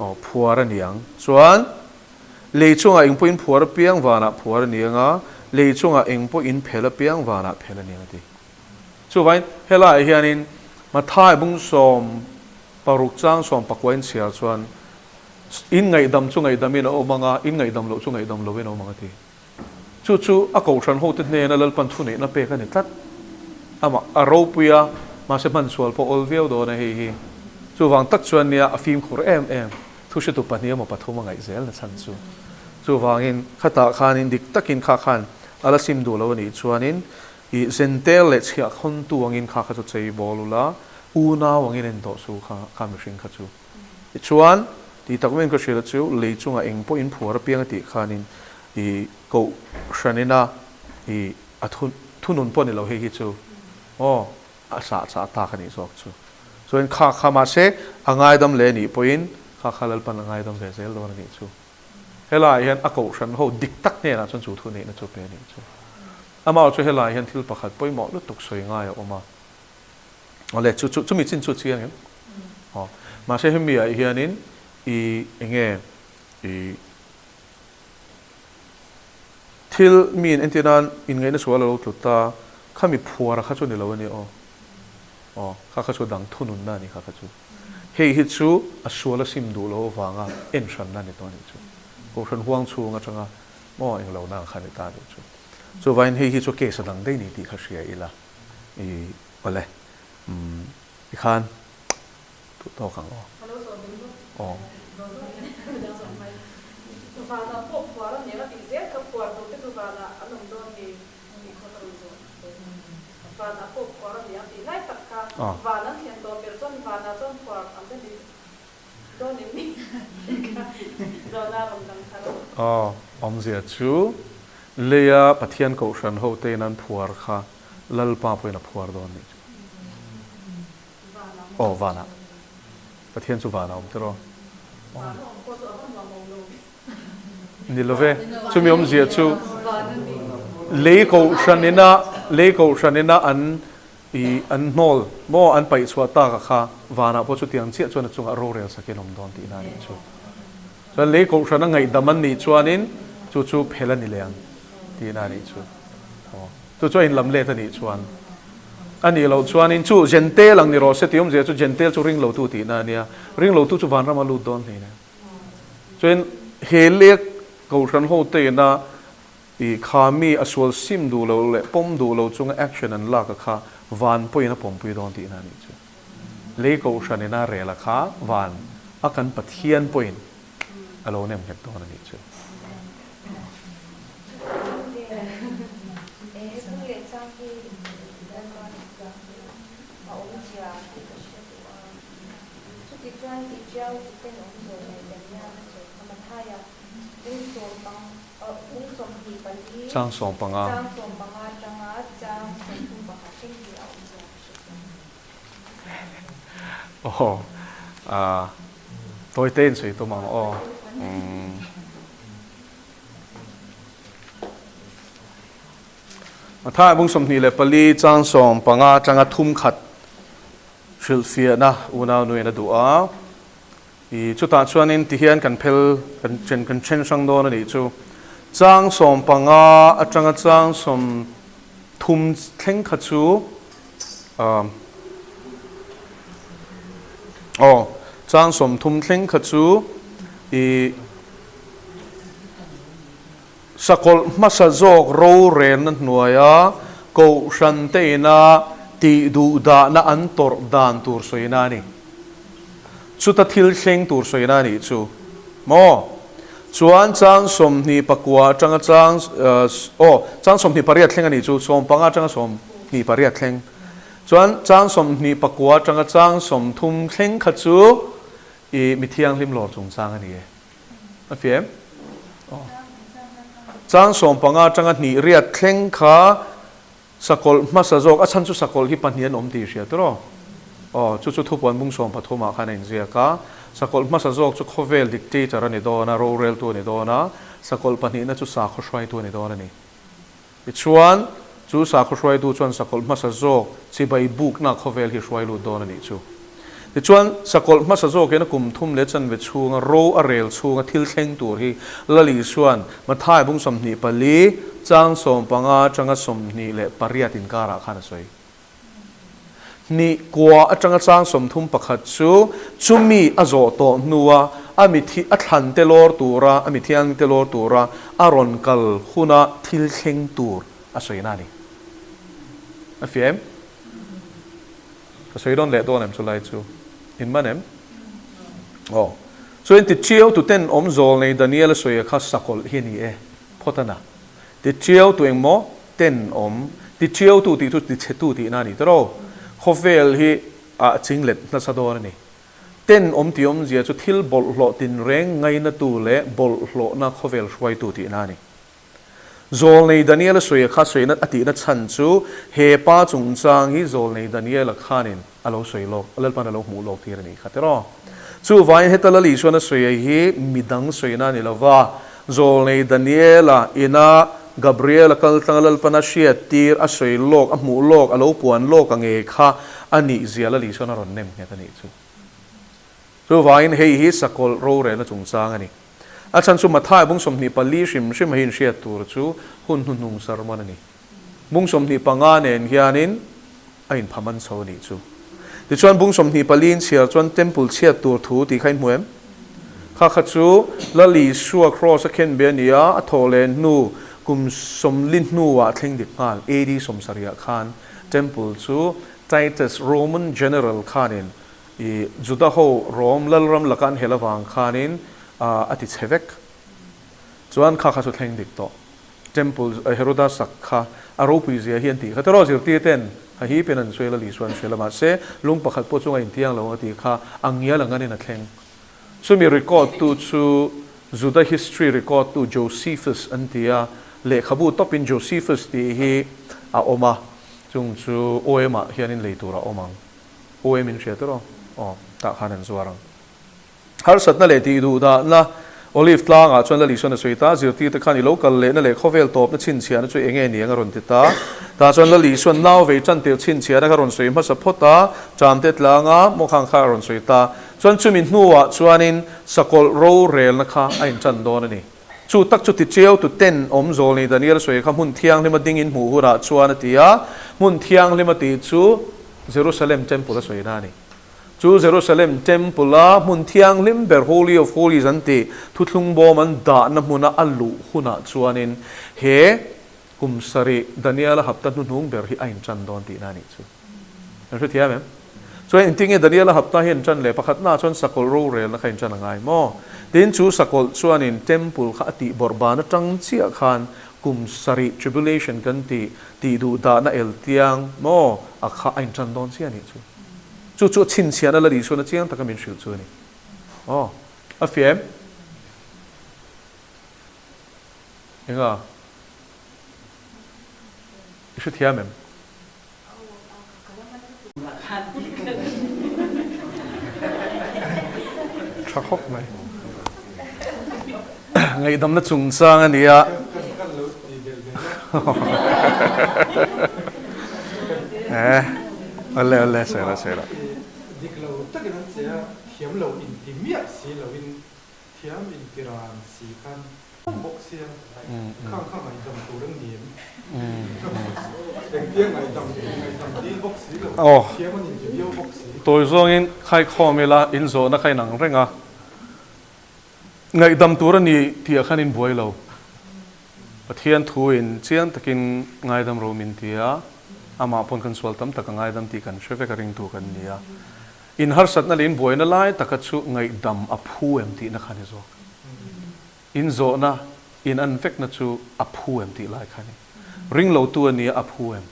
Aw, phuar a ni ang. Chuan, lei chungah eng pawhin phuar apiang vanah phuar a ni ang a, lei chungah eng pawhin phel apiang vanah phel a ni ang a ti. Chuvangin, helaiah hianin Mathai bung 16 chang 19 in chhiar chuan, In ngaihdam chu ngaihdamin a awm ang a, in ngaihdam loh chu ngaihdam lovin a awm ang a ti. Chu chu a kohhran hote hnena Lalpan thuneihna pek a ni tlat. Amah a ropui a, mahse hmansual pawh awl viau dawn a hei hi. Chuvang tak chuan nia a fimkhur em em, thuhretu pahnih emaw pathum a ngaih zel na chhan chu. Chuvangin khatah khanin dik takin kha khan a la sim duh lo a nih chuanin i zentel leh chhiahkhawntu angin kha kha chu chei bawl ula, unau angin en tawh su kha kha mihring kha chu. Tichuan, tih tak maiin ka hrilh chu lei chungah eng pawh in phuar apiang a tih khanin i koh hranina i a thu thunun pawh ni lo hei hi chu aw a sah chah tak a nih zawk chu. Chuan kha kha mahse a ngaidam leh a nih pawhin kha kha Lalpan a ngaidam ve zel dawn a nih chu. Helaiah hian a kohhran ho dik tak hnenah chuan chu thuneihna chu pe a nih chu. Amah chu helaiah hian thil pakhat pawimawh lutuk sawi ngai a awm a. Awle, chu chu chumi chin chu chiang em? Aw, mahse hemi ah hianin i enge i thil mi in entir nan inngaihna sual a lo tlut ta, khami phuara kha chu ni lo a ni aw. Aw, kha kha chu dang thununna a ni kha kha chu. Hei hi chu a sual a sim duh lo avanga en hranna a ni tawh a nih chu. Kohhran huang chhung atanga maw englo na ang kha a ni ta a nih chu. Chuvangin hei hi chu case a dang daih ni tih kha hria ila. I awle umm i khan duh tawk ang aw.
Ka lo zawh dun bawk.
Aw.
Zawh zawh in midang zawh mai. Vanah pawh phuar a nia ka tih zel kha phuar tur te chu vanah an awm dawn ni tih kha ka rawn zawh dawn. Vanah pawh phuar a nia tih lai tak kha van an thlen tawh ber chuan vanah chuan phuar an la ni dawn em ni tih kha zawhna a rawn dang thar a.
Aw, awmzia chu leia Pathian Kohhran hote in an phuar kha Lalpa pawhin a phuar dawn nih chu. Aw vanah. Pathian chu vanah awm tiraw? Ni lo ve. Chumi awmzia chu lei kohhran ina lei kohhran ina an i an hnawl maw an paih chhuah tak a kha vanah pawh chutiang chiah chuan a chungah rorel sakin awm dawn tihna a nih chu. Chuan lei kohhran a ngaihdam an nih chuanin chu chu phel a ni leh ang tihna a nih chu. Aw. Chu chu a inlam let a nih chuan a nih loh chuanin chu Jentail ang ni rawh se tih awmzia chu Jentail chu ringlotu tihna a nia. Ringlotu chu vanram a lut dawn hlei nen. Chuan he lek Kohhran ho te ina i kha mi a sual sim duh lo leh pawm duh lo chunga action an lak a kha van pawhin a pawmpui dawn tihna a nih chu. Lei Kohhran ina rel a kha van a kan Pathian pawhin a lo nem nghet dawn a nih chu. Chang 15. Aw, tawi te in sawi tum ang aw. Mathai bung 24 chang 15 atanga thum khat hrilhfiahna unau nuin a duh a. I chutah chuanin tihian kan phel kan then kan then hrang dawn a nih chu. Chang 15 atanga chang 30 thleng kha chu Aw, chang 30 thleng kha chu i sakawlh hmasa zawk rorelna hnuaia Kohhran te ina tih duh dahna an tawrh dan tur sawina a ni. Chuta thil thleng tur sawina a nih chu maw? Chuan chang 29 atanga chang aw, chang 28 thleng a nih chu, 15 atanga 28 thleng. Chuan chang 29 atanga chang 30 thleng kha chu i mi thianghlim lawr chungchang a ni e. A fiah em? Aw. Chang 15 atanga hnih riat thleng kha sakawlh hmasa zawk, a chhan chu sakawlh hi pahnih an awm tih i hria tiraw? Aw, chu chu thupuan bung 13 ah khan a inziak a. Sakawlh hmasa zawk chu khawvel dictator a ni dawn a, roreltu a ni dawn a, sakawlh pahnihna chu sakhaw hruaitu a ni dawn a ni. Tichuan, chu sakhaw hruaitu chuan sakawlh hmasa zawk chibai bukna khawvel hi hruai lut dawn a nih chu. Tichuan, sakawlh hmasa zawkin a kum thum leh chanve chhunga ro a rel chhunga thil thleng tur hi Lal Isua'n Mathai bung 24, chang 15 atanga 28 inkarah khan a sawi. Hnih kua atanga chang 31 chu chumi a zawh tawh hnua a mithi a thlan te lawr tura a mithiang te lawr tura a rawn kal huna thil thleng tur a sawina a ni. A fiah em? Ka sawi dawn leh dawn em chu lai chu? In man em? Aw. Chuan ti chiau tu ten awm zawl nei Daniel a sawi a kha sakawlh hi a ni e. Phawt a na. Ti chiau tu engmaw? Tenawm, tichiautu tih chu tichhetu tihna a ni tawh. Khawvel hi a chinglet nasa dawn a ni. Tenawm tih awmzia chu thil bawlhhlawh tinreng ngainatu leh bawlhhlawhna khawvel hruaitu tihna a ni. Zawlnei Daniela sawi kha sawina a tihna chhan chu he pa chungchang hi Zawlnei Daniela khanin a lo sawi lawk, Lalpan a lo hmuh lawk tir a ni kha tiraw. Chuvangin heta Lal Isuan a sawi hi midang sawina a ni lova, Zawlnei Daniela ina Gabriela kal tlanga Lalpana hriat tir a sawi lawk, a hmuh lawk, a lo puan lawk a nge kha a nih zia Lal Isuan a rawn nem nghet a nih chu. Chuvangin hei hi sakawlh rorelna chungchang a ni. A chhan chu Mathai bung 24 hrim hrim hi inhriat tur chu hun hnuhnung sermon a ni. Bung 25 nen hianin a inphaman chho a nih chu. Tichuan bung 24 inchhiar chuan Temple chhiat tur thu tih kha in hmu em? Kha kha chu Lal Isua Kraws a khen be a ni a, a thawh leh hnu kum 40 hnuah thleng dik nghal AD 70 khan Temple chu Titus Roman General khanin i Juda ho Rom Lalram laka an hel avang khanin a ti chhe vek. Chuan kha kha chu thleng dik tawh. Temple Heroda sak kha a ropui zia hi an tih kha. Tiraw zirtir ten ha hi pen an sawi la Isua an hria la mahse lung pakhat pawh chunga intiang lo a tih kha a ngial ang anin a thleng. Chumi record tu chu Juda history record tu Josephus an ti a, lehkhabu tawpin Josephus tih hi a awm a, chung chu OM ah hianin lei tur a awm ang. OM in hria tiraw? Aw, tah khan an zuar ang. Harsatna leh tih duh dahna Olive tlangah chuan Lal Isuan a sawi ta, zirtirte khan i lo kal lehna leh khawvel tawpna chhinchhiahna chu eng nge ni ang a rawn ti ta. Tah chuan Lal Isuan nau vei tan tir chhinchhiahna kha rawn sawi hmasa phawt a, Ṭamte tlanga maw khang kha a rawn sawi ta. Chuan chumi hnuah chuanin sakawlh rorelna kha a inṭan dawn a ni. Chu tak chu tichiau tu ten awm zawl ni Daniel sawi kha hmun thianghlima dingin hmuh hunah chuan a ti a, hmun thianghlima tih chu Jerusalem Temple a sawina a ni. Chu Jerusalem Temple-a hmun thianghlim ber Holy of Holies an tih thuthlung bawm an dahna hmuna a luh hunah chuanin he kum sarih Daniela hapta hnuhnung ber hi a inṭan dawn tihna a nih chu. Kan hrethiam em? Chuan engtin nge Daniela hapta hi an ṭan leh? Pakhatnaah chuan sakawlh rorelna kha inṭan a ngai maw? Tin, chu sakawlh chuanin Temple kha a tih bawrhban aṭang chiah khan kum sarih tribulation kan tih tih duh dahna eltiang maw a kha a inṭan dawn chiah a nih chu. Chu chu a chhinchhiahna la Isuan a chiang taka min hrilh chu a ni. Aw, a fiah em? Enga? I hrethiam em? Tha khawp mai. Ngaihdamna chungchang a ni a. Eh, ole ole sawi la sawi la.
Dik lo takin an che a, thiam lo inti miah si loin thiam inti ran si khan khawng bawk sia, khang kha ngaihdam tur an ni em? Engtia ngaihdam ngaihdam dil bawk si lo, thiam an inti viau bawk si.
Tawi zawngin khaikhawm ila inzawhna kha inang reng a. Ngaihdam tur a ni tih ah khan in buai lo. Pathian thu in chiang takin ngaidam ro min ti a, amah pawn kan sual tam tak a ngaidam tih kan hre vek a ringtu kan ni a. In harsatna leh in buaina lai taka chu ngaihdam a phu em tihna kha ni zawk. In zawhna, in an vekna chu a phu em tih lai kha ni. Ring lo tu a nia a phu em?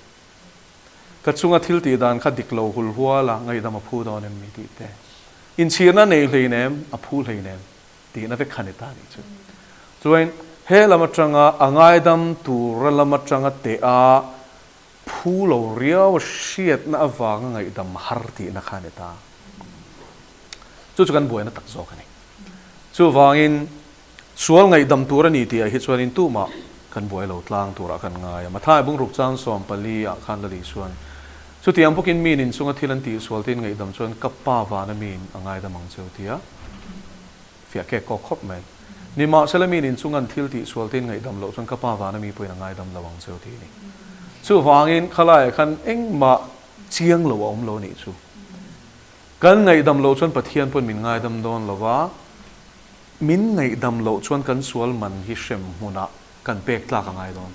Ka chunga thil tih dan kha dik lo hul hual a ngaihdam a phu dawn em mi tih te. Inchhirna nei hleinem a phu hleinem. Tihna vek kha ni ta nih chu. Chuan he lam atanga a ngaidam tura lam atanga teh a phu lo riau a hriatna avanga ngaihdam har tihna kha ni ta. Chu chu kan buaina tak zawk a ni. Chuvangin sual ngaihdam tur a ni tih ah hi chuanin tumah kan buai lo tlang turah kan ngai a. Mathai bungruk chang 14 ah khan la Lisuan, Chutiang bawkin miin inchunga thil an tihsual te in ngaihdam chuan ka pa vana miin a ngaidam ang cheu tia fiah kek kawk khawp mai. Nimahsela miin inchunga an thil tihsual te in ngaihdam loh chuan ka pa vana mi pawhin a ngaidam lo ang cheu ti a ni. Chuvangin khalaiah khan engmah chiang lo a awm lo nih chu. Kan ngaihdam loh chuan Pathian pawhin min ngaidam dawn lo va, min ngaihdam loh chuan kan sual man hi hrem hmunah kan pek tlak a ngai dawn.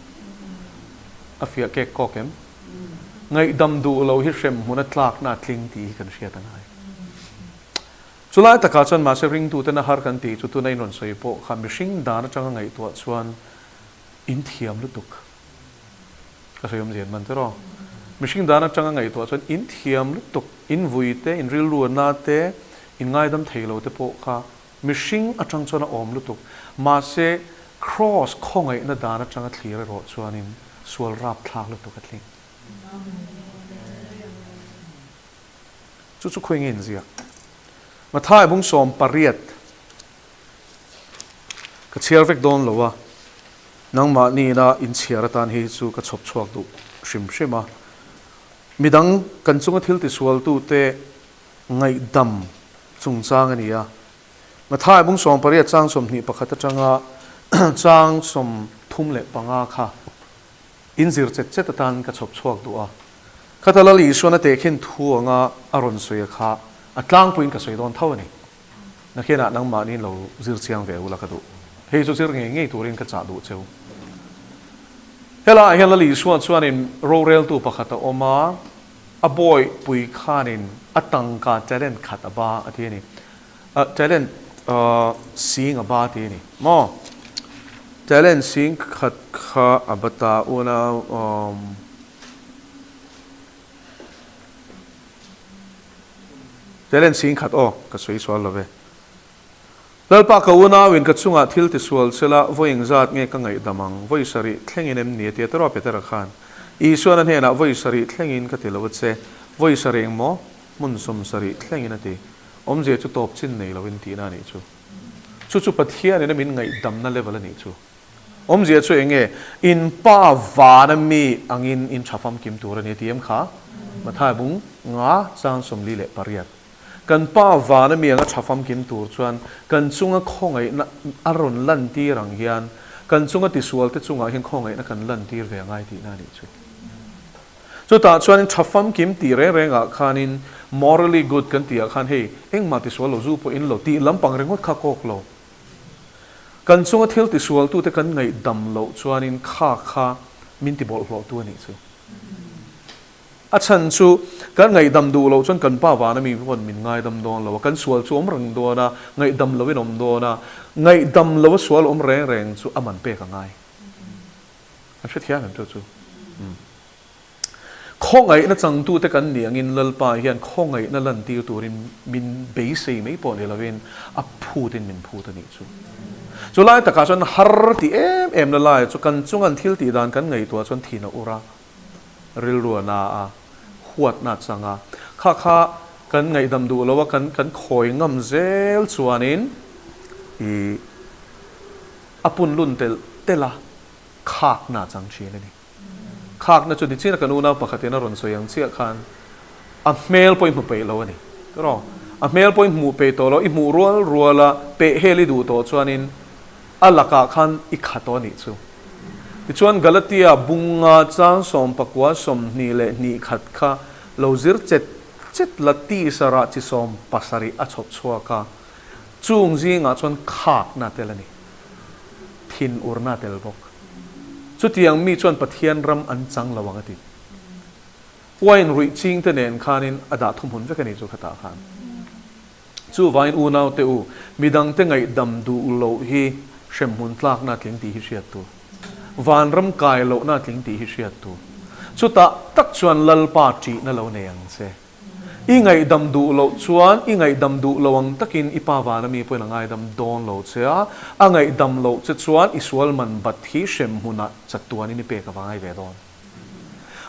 A fiah kek kawk em? Ngaihdam duh lo hi hrem hmuna tlakna a tling tih hi kan hriat a ngai. Chulai takah chuan mahse ringtuten a har kan tih chu tuna in rawn sawi pawh kha mihring dan atanga ngaihtuah chuan in thiam lutuk. Ka sawi awmzia an man tiraw? Mihring dan atanga ngaihtuah chuan in thiam lutuk, in vui te, in rilru a na te, in ngaidam thei lo te pawh kha mihring atang chuan a awm lutuk. Mahse Kraws khawngaihna dan atanga thlir erawh chuanin sual rapthlak lutuk a tling. Chu chu khawi nge inziak? Mathai bung 18 ka chhiar vek dawn lo a, nangmahniina inchhiar atan hi chu ka chhawp chhuak duh hrim hrim a. Midang kan chunga thil tisualtute ngaihdam chungchang a ni a. Mathai bung 18 chang 21 atanga chang 35 kha inzir chet chet atan ka chhawp chhuak duh a. Khata Lal Isuan a tehkhin thu anga a rawn sawi a kha a tlangpuiin ka sawi dawn tho a ni. Nakhianah nangmahniin lo zir chiang ve ula ka duh. Hei chu zir ngei ngei turin ka chah duh cheu. Helaiah hian Lal Isua chuanin roreltu pakhat a awm a, a bawihpui khanin a tangka talent khat a ba a ti a ni. Talent sing a ba ti a ni maw? Talent sing khat kha a ba ta unau. Talent sing khat aw, ka sawi sual lo ve. Lalpa ka unauin ka chungah thil ti sual sela vawi engzat nge ka ngaihdam ang? Vawi sarih thlengin em ni? A ti a tiraw Petera khan. Isuan a hnenah vawi sarih thlengin ka ti lo a che. Vawi sarih eng maw? Hmun 70 thlengin a ti. Awmzia chu tawp chin nei loin tihna a nih chu. Chu chu Pathianin a min ngaihdamna level a nih chu. Awmzia chu eng nge? In pa vana mi angin in tha famkim tur a ni ti em kha? Mathai bung nga chang 48. Kan pa vana mi anga tha famkim tur chuan kan chunga khawngaihna a rawn lantir ang hian kan chunga tisualte chungah hian khawngaihna kan lantir ve angai tihna a nih chu. Chutah chuanin tha famkim tih reng rengah khanin morally good kan tihah khan hei engmah tisual lo zu pawh in lo tih lampang ringawt kha kawk lo. Kan chunga thil tisualtute kan ngaihdam loh chuanin kha kha min tibawlhhlawhtu a nih chu. A chhan chu kan ngaihdam duh loh chuan kan pa vana mi pawn min ngaidam dawn lo a, kan sual chu awm reng dawn a, ngaihdam loin awm dawn a, ngaihdam lo a sual awm reng reng chu a man pek a ngai. Kan hrethiam em chu chu? Umm. Khawngaihna changtute kan nih angin Lalpa hian khawngaihna lantir turin min beisei mai pawh ni lovin a phutin min phut a nih chu. Chu lai takah chuan har ti em em na laiah chu kan chungan thil tih dan kan ngaihtuah chuan thin a ur a, rilru a na a, huatna a chang a. Kha kha kan ngaihdam duh lo a, kan kan khawi ngam zel chuanin i a punlun telh telh a, khakna a chang thin a ni. Khakna chu nichin a kan unau pakhatin a rawn sawi ang chiah khan a hmel pawh i hmu peih lo a ni. Tiraw? A hmel pawh i hmuh peih tawh lo, i hmuh rual rual a, peh hel i duh tawh chuanin a lakah khan i kha tawh a nih chu. Tichuan Galatia bunga chang 19 22 khat kha lo zir chet chet la tisa rah chi 70 a chhawp chhuak a, chung zingah chuan khakna tel a ni. Thin urna tel bawk. Chutiang mi chuan Pathian ram an chang lo ang a ti. Wine ruih ching te nen khanin a dah thumhun vek a ni chu khatah khan. Chuvangin unau te u, midang te ngaihdam duh loh hi hremhmun tlakna a tling tih hi hriat tur. Vanram kai lohna a tling tih hi hriat tur. Chutah tak chuan Lalpa ṭihna lo nei ang che. I ngaihdam duh loh chuan i ngaihdam duh lo ang takin i Pa vana mi pawhin a ngaidam dawn lo che a, a ngaihdam loh che chuan i sual man bat hi hrem hmunah chatuanin i pek a va ngai ve dawn.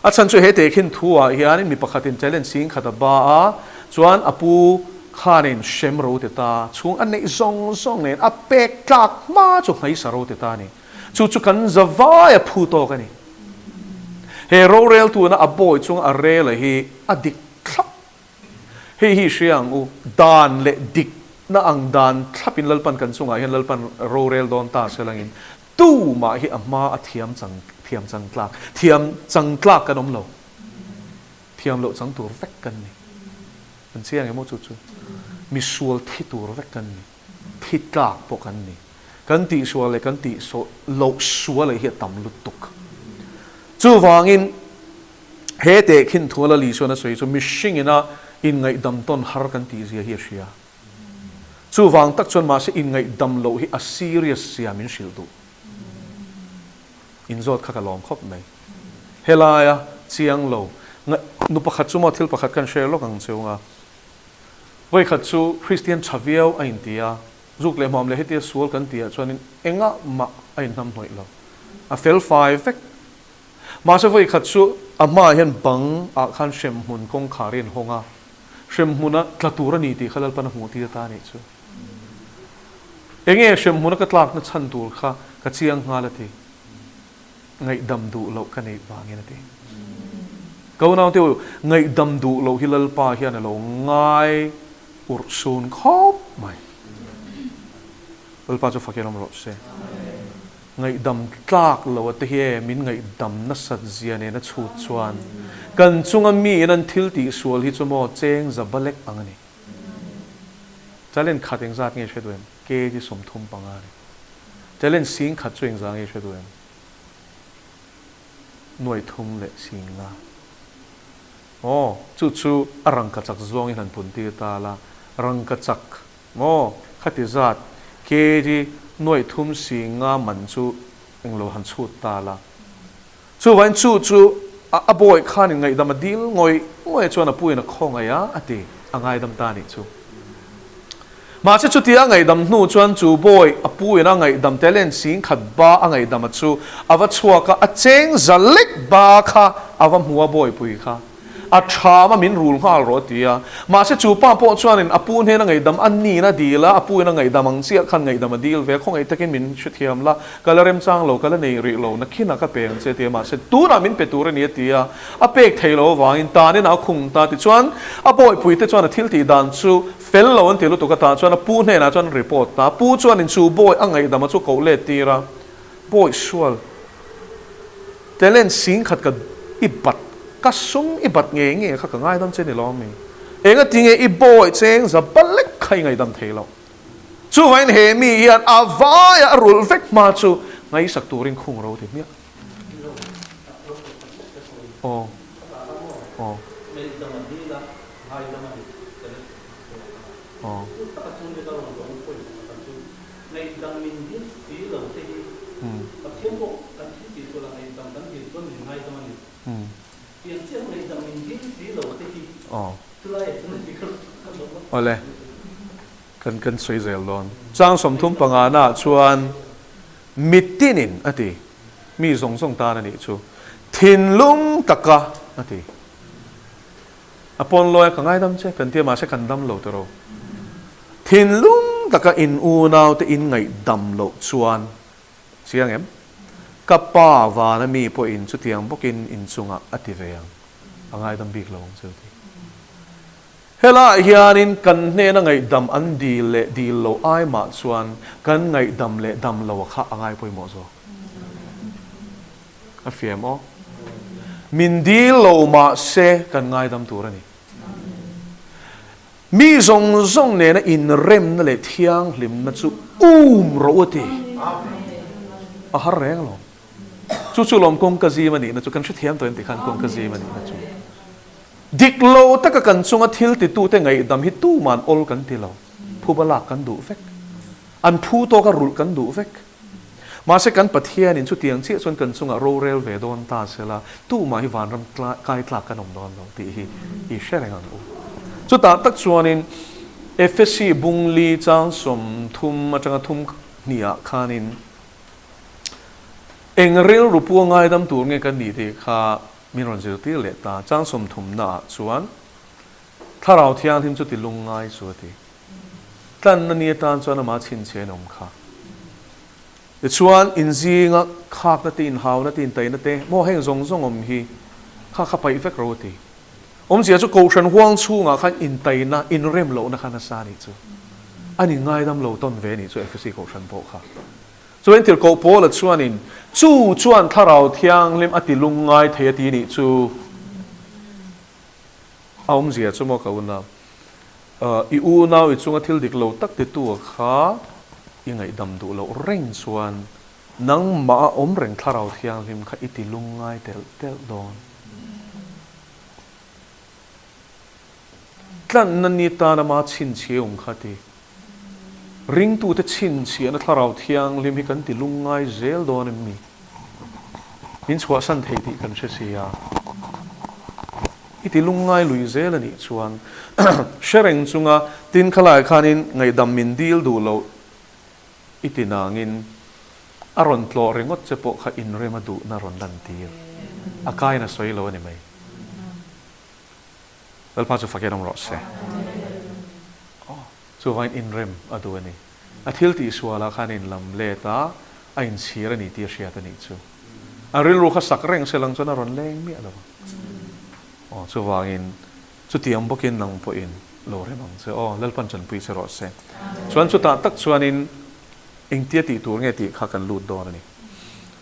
A chhan chu he tehkhin thu ah hianin mi pakhatin challenge sing khat a ba a, chuan a pu khanin hrem ro ti ta, chhung a neih zawng zawng nen a pek tlak hma chu hmaisa ro ti ta a ni. Chu chu kan zavai a phu tawk a ni. He roreltuna a bawi chunga a rel a hi a dik thlap. Hei hi hria ang u, dan leh dikna ang dan thlapin Lalpan kan chungah hian Lalpan rorel dawn ta se langin tumah hi a hma a thiam chang thiam chang tlak thiam chang tlak kan awm lo. Thiam loh chang tur vek kan ni. Kan chiang emaw chu chu misual thi tur vek kan ni. Thi tlak pawh kan ni. Kan tihsual leh kan tih loh sual leh hi a tam lutuk. Chuvangin he tehkhin thu la Lisuan a sawi chu mihring ina inngaihdam tawn har kan tih zia hi a hria. Chuvang tak chuan mahse inngaihdam loh hi a serious zia min hrilh duh. Inzawt kha ka lawm khawp mai. Helaia chiang lo nu pakhat chu maw thil pakhat kan hre lawk ang cheu nga. Vawikhat chu Kristian tha viau a inti a, zuk leh hmuam leh hetia sual kan tihah chuanin engah mah a inhnam hnawih lo. A fel fai vek. Mahse vawikhat chu a hmaah hian bang ah khan hremhmun kawngkhar i inhawng a, hremhmuna tla tur a ni tih kha Lalpan a hmuh tir ta a nih chu. Enge hremhmuna ka tlakna chhan tur kha ka chiang nghal a ti. Ngaihdam duh loh ka neih vangin a ti. Ka unaute u, ngaihdam duh loh hi Lalpa hian a lo ngai urh sun khawp mai. Lalpa chu fakin awm rawh se. Ngaihdam tlak lo a te hi e, min ngaihdam nasat zia nena chhut chuan kan chunga miin an thil tihsual hi chu maw cheng za balek ang a ni. Talent khat engzat nge hre duh em? Kg 35 a ni. Talent sing khat chu engzah nge hre duh em? Nuai thum leh sing nga. Aw, chu chu a rangkachak zawngin han pun tir ta la, rangkachak maw khati zat kg nuai thum sing nga man chu englo han chhut ta la. Chuvain chu chu a bawi khanin ngaihdam a dil ngawih ngawih chuan a puiin a khawngaih a, a ti, a ngaidam ta anih chu. Mahse chutia a ngaihdam hnu chuan chu bawi a puiin a ngaihdam talent singkhat ba a ngaihdam a chu a va chhuak a, a cheng za lek ba kha a va hmu a bawipui kha. A ṭham a min rul nghal rawh a ti a. Mahse chu pa pawh chuanin a pu hnena ngaihdam a nin a dil a, a pu in a ngaihdam ang chiah khan ngaihdam a dil ve a, khawngaih takin min hrethiam la, ka la remchang lo, ka la nei rih lo, nakhinah ka pe ang che a ti a, mahse tunah min pe tur a ni a ti a, a pek thei lo avangin tanin a khung ta tichuan a bawihpui te chuan a thil tih dan chu fel lo an ti lutuk a, tah chuan a pu hnenah chuan an report ta, pu chuanin chu bawi a ngaihdam a chu koh let tir a. Bawi sual talent singkhat ka i bat ka sum i bat ngei ngei kha ka ngaidam che ni lo ami? Enga tinge i bawi cheng za balek kha i ngaidam thei lo? Chuvain he mi hian a vaia a rulh vek hma chu ngaihsak turin khung ro ti hmiah. Aw aw. Aw.
Ngaihdam min dil si lo te hi Pathian pawh kan thil tih sual ah ngaihdam kan dil chuan min ngaidam a ni. Tiang chiah ngaihdam min dil si lo te hi chulai ah chuan a ti kha ka lo va.
Awle, kan kan sawi zel dawn. Chang 35 na ah chuan mitinin a ti, mi zawng zawng tan a nih chu, thinlung taka a ti. A pawn lawi a ka ngaidam che kan tia mahse kan dam lo tawh. Thinlung taka in unau te in ngaihdam loh chuan chiang em? Ka pa vana mi pawhin chutiang bawkin in chungah a ti ve ang, a ngaidam bik lo ang chu ti. Helaiah hianin kan hnena ngaihdam an dil leh dil lo ai mah chuan kan ngaihdam leh dam lo a kha a ngai pawimawh zawk. A fiam aw. Min dil lo mahse kan ngaidam tur a ni. Mi zawng zawng nena inremna leh thianghlimna chu um rawh u a ti. A har reng alawm. Chu chu lawm kawngka zim a nihna chu kan hrethiam tawh em tikhan kawngka zim a nihna chu. Dik lo taka kan chunga thil titute ngaihdam hi tuman awl kan ti lo. Phuba lak kan duh vek. An phu tawka rulh kan duh vek. Mahse kan Pathianin chutiang chiah chuan kan chungah rorel ve dawn ta se la, tumah hi vanram kai tlak kan awm dawn lo tih hi i hre reng ang u. Chutah tak chuanin Efesi bung li chang 30 atanga thum hnih ah khanin eng rilru pu a ngaidam tur nge kan nih tih kha min rawn zirtir leh ta. Chang 30 na ah chuan Thlarau Thianghlim chu ti lungngai chu a ti. Tlanna ni atan chuan amah chhinchhiah in awm kha. Tichuan, inzinga khakna te, inhauna te, intaihna te, maw heng zawng zawng awm hi kha kha paih vek ro a ti. Awmzia chu Kohhran huang chhungah khan intaihna, inrem lohna kha nasa a nih chu. An inngaidam lo tawn ve a nih chu Efesi Kohhran pawh kha. Chuan Tirhkoh Paula chuanin, Chu chuan Thlarau Thianghlim a ti lungngai thei a ti nih chu. A awmzia chu maw ka unau, i unau i chunga thil dik lo tak titu a kha i ngaihdam duh loh reng chuan nangmah a awm reng Thlarau Thianghlim kha i ti lungngai telh telh dawn. Tlanna ni tan ama chhinchhiah awm kha ti. Ringtute chhinchhiahna Thlarau Thianghlim hi kan ti lungngai zel dawn em ni? Min chhuahsan thei tih kan hre si a. I ti lungngai lui zel a nih chuan hre reng chunga tin khalai khanin ngaihdam min dil duh loh i ti nangin a rawn tlawh ringawt che pawh kha inrem a duhna rawn lantir. A kain a sawi lo a ni mai. Lalpa chu fakin awm rawh se. Aw, chuvain inrem a duh a ni. A thil tihsualah khan a inlam let a, a inchhir a ni tih a hriat a nih chu. A rilru kha sak reng se lang chuan a rawn leng miah lo ang. Aw, chuvangin chutiang bawkin nang pawhin lo rem ang che. Aw, Lalpan tanpui che rawh se. Chuan chutah tak chuanin engtia tih tur nge tih kha kan lut dawn a ni.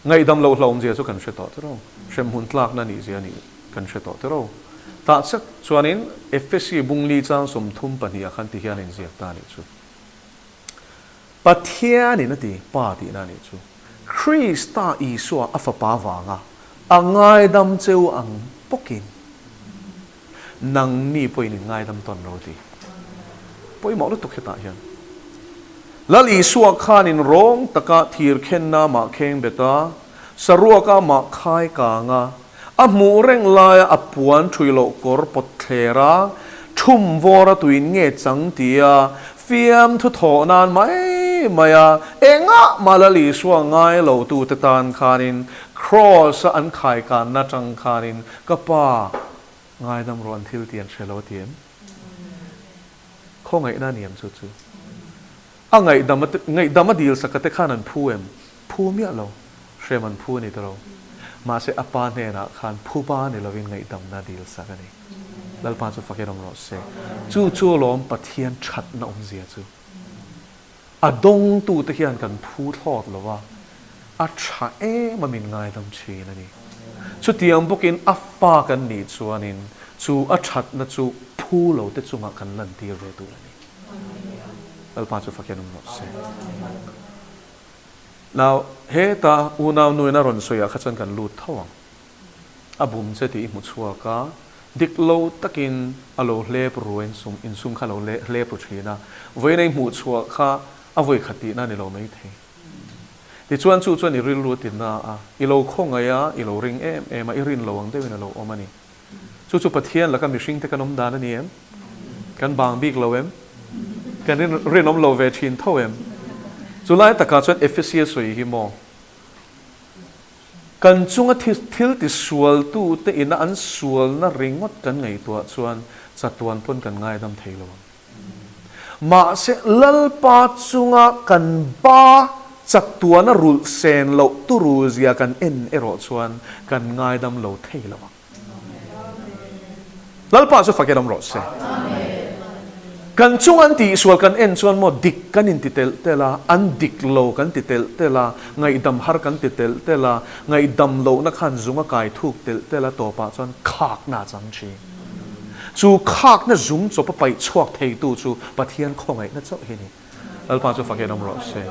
Ngaihdam loh hlauhawmzia chu kan hre tawh tiraw? Hremhmun tlakna nih zia a nih. Kan hre tawh tiraw? Tah chak chuanin Efesi bungli chang 32 ah khan ti hian a inziak ta a nih chu. Pathianin a ti, Pa tihna a nih chu. Krista Isua a fapa vanga a ngaidam cheu ang bawkin nangni pawhin in ngaidam tawn ro ti. Pawimawh lutuk hetah hian. Lal Isua khanin rawng taka thir khenna mah kheng bet a, saruaka mah khai kang a, A hmuh reng laia a puan thui loh kawr pawt thler a, thum vawr a tuin nge chang tia fiam thu thawh nan mai mai a, engah mah Lal Isua ngai lo tute tan khanin Kraws a an khaikanna atang khanin ka pa ngaidam rawh an thil tih an hre lo a ti em? Khawngaihna a ni em chu chu? A ngaihdam a ngaihdam a dil saka te khan an phu em? Phu miah lo. Hrem an phu a ni ta lo. Mahse a pa hnenah khan phuba ni lovin ngaihdamna a dil sak a ni. Lalpa chu fakin awm rawh se. Chu chu alawm Pathian thatna awmzia chu. A dawngtute hian kan phu thlawt lo va, a tha em a min ngaidam thin a ni. Chutiang bawkin a fa kan nih chuanin chu a thatna chu phu lo te chungah kan lantir ve tur a ni. Lalpa chu fakin awm rawh se. Now, heta unau nuin a rawn sawiah kha chuan kan lut tho ang. A bum che tih i hmu chhuak a, dik lo takin a lo hlep ru a insum, insum kha a lo hlep ru thin a, vawiin a i hmuh chhuah kha a vawi khat tihna a ni lo maithei. Tichuan chu chuan i rilru a ti na a, i lo khawngaih a, i lo ring em em a, i rin lo ang deuhin a lo awm a ni. Chu chu Pathian laka mihringte kan awm dan a ni em? Kan bang bik lo em? Kan rinawm lo ve thin tho em? Chu lai takah chuan Ephesia sawi hi maw? Kan chunga thil tisualtute ina an sualna ringawt kan ngaihtuah chuan chatuan pawn kan ngaidam thei lo ang. Mahse, Lalpa chunga kan ba chatuana rulh sen loh turu zia kan en erawh chuan kan ngaidam lo thei lo ang. Lalpa chu fakin awm rawh se. Kan chung an tihsual kan en chuan maw dik kan inti telh telh a, an dik lo kan ti telh telh a, ngaihdam har kan ti telh telh a, ngaihdam lohna khan zung a kai thuk telh telh a tawpah chuan khakna a chang thin. Chu khakna zung chawp a paih chhuak theitu chu Pathian khawngaihna chauh hi a ni. Lalpa chu fakin awm rawh se.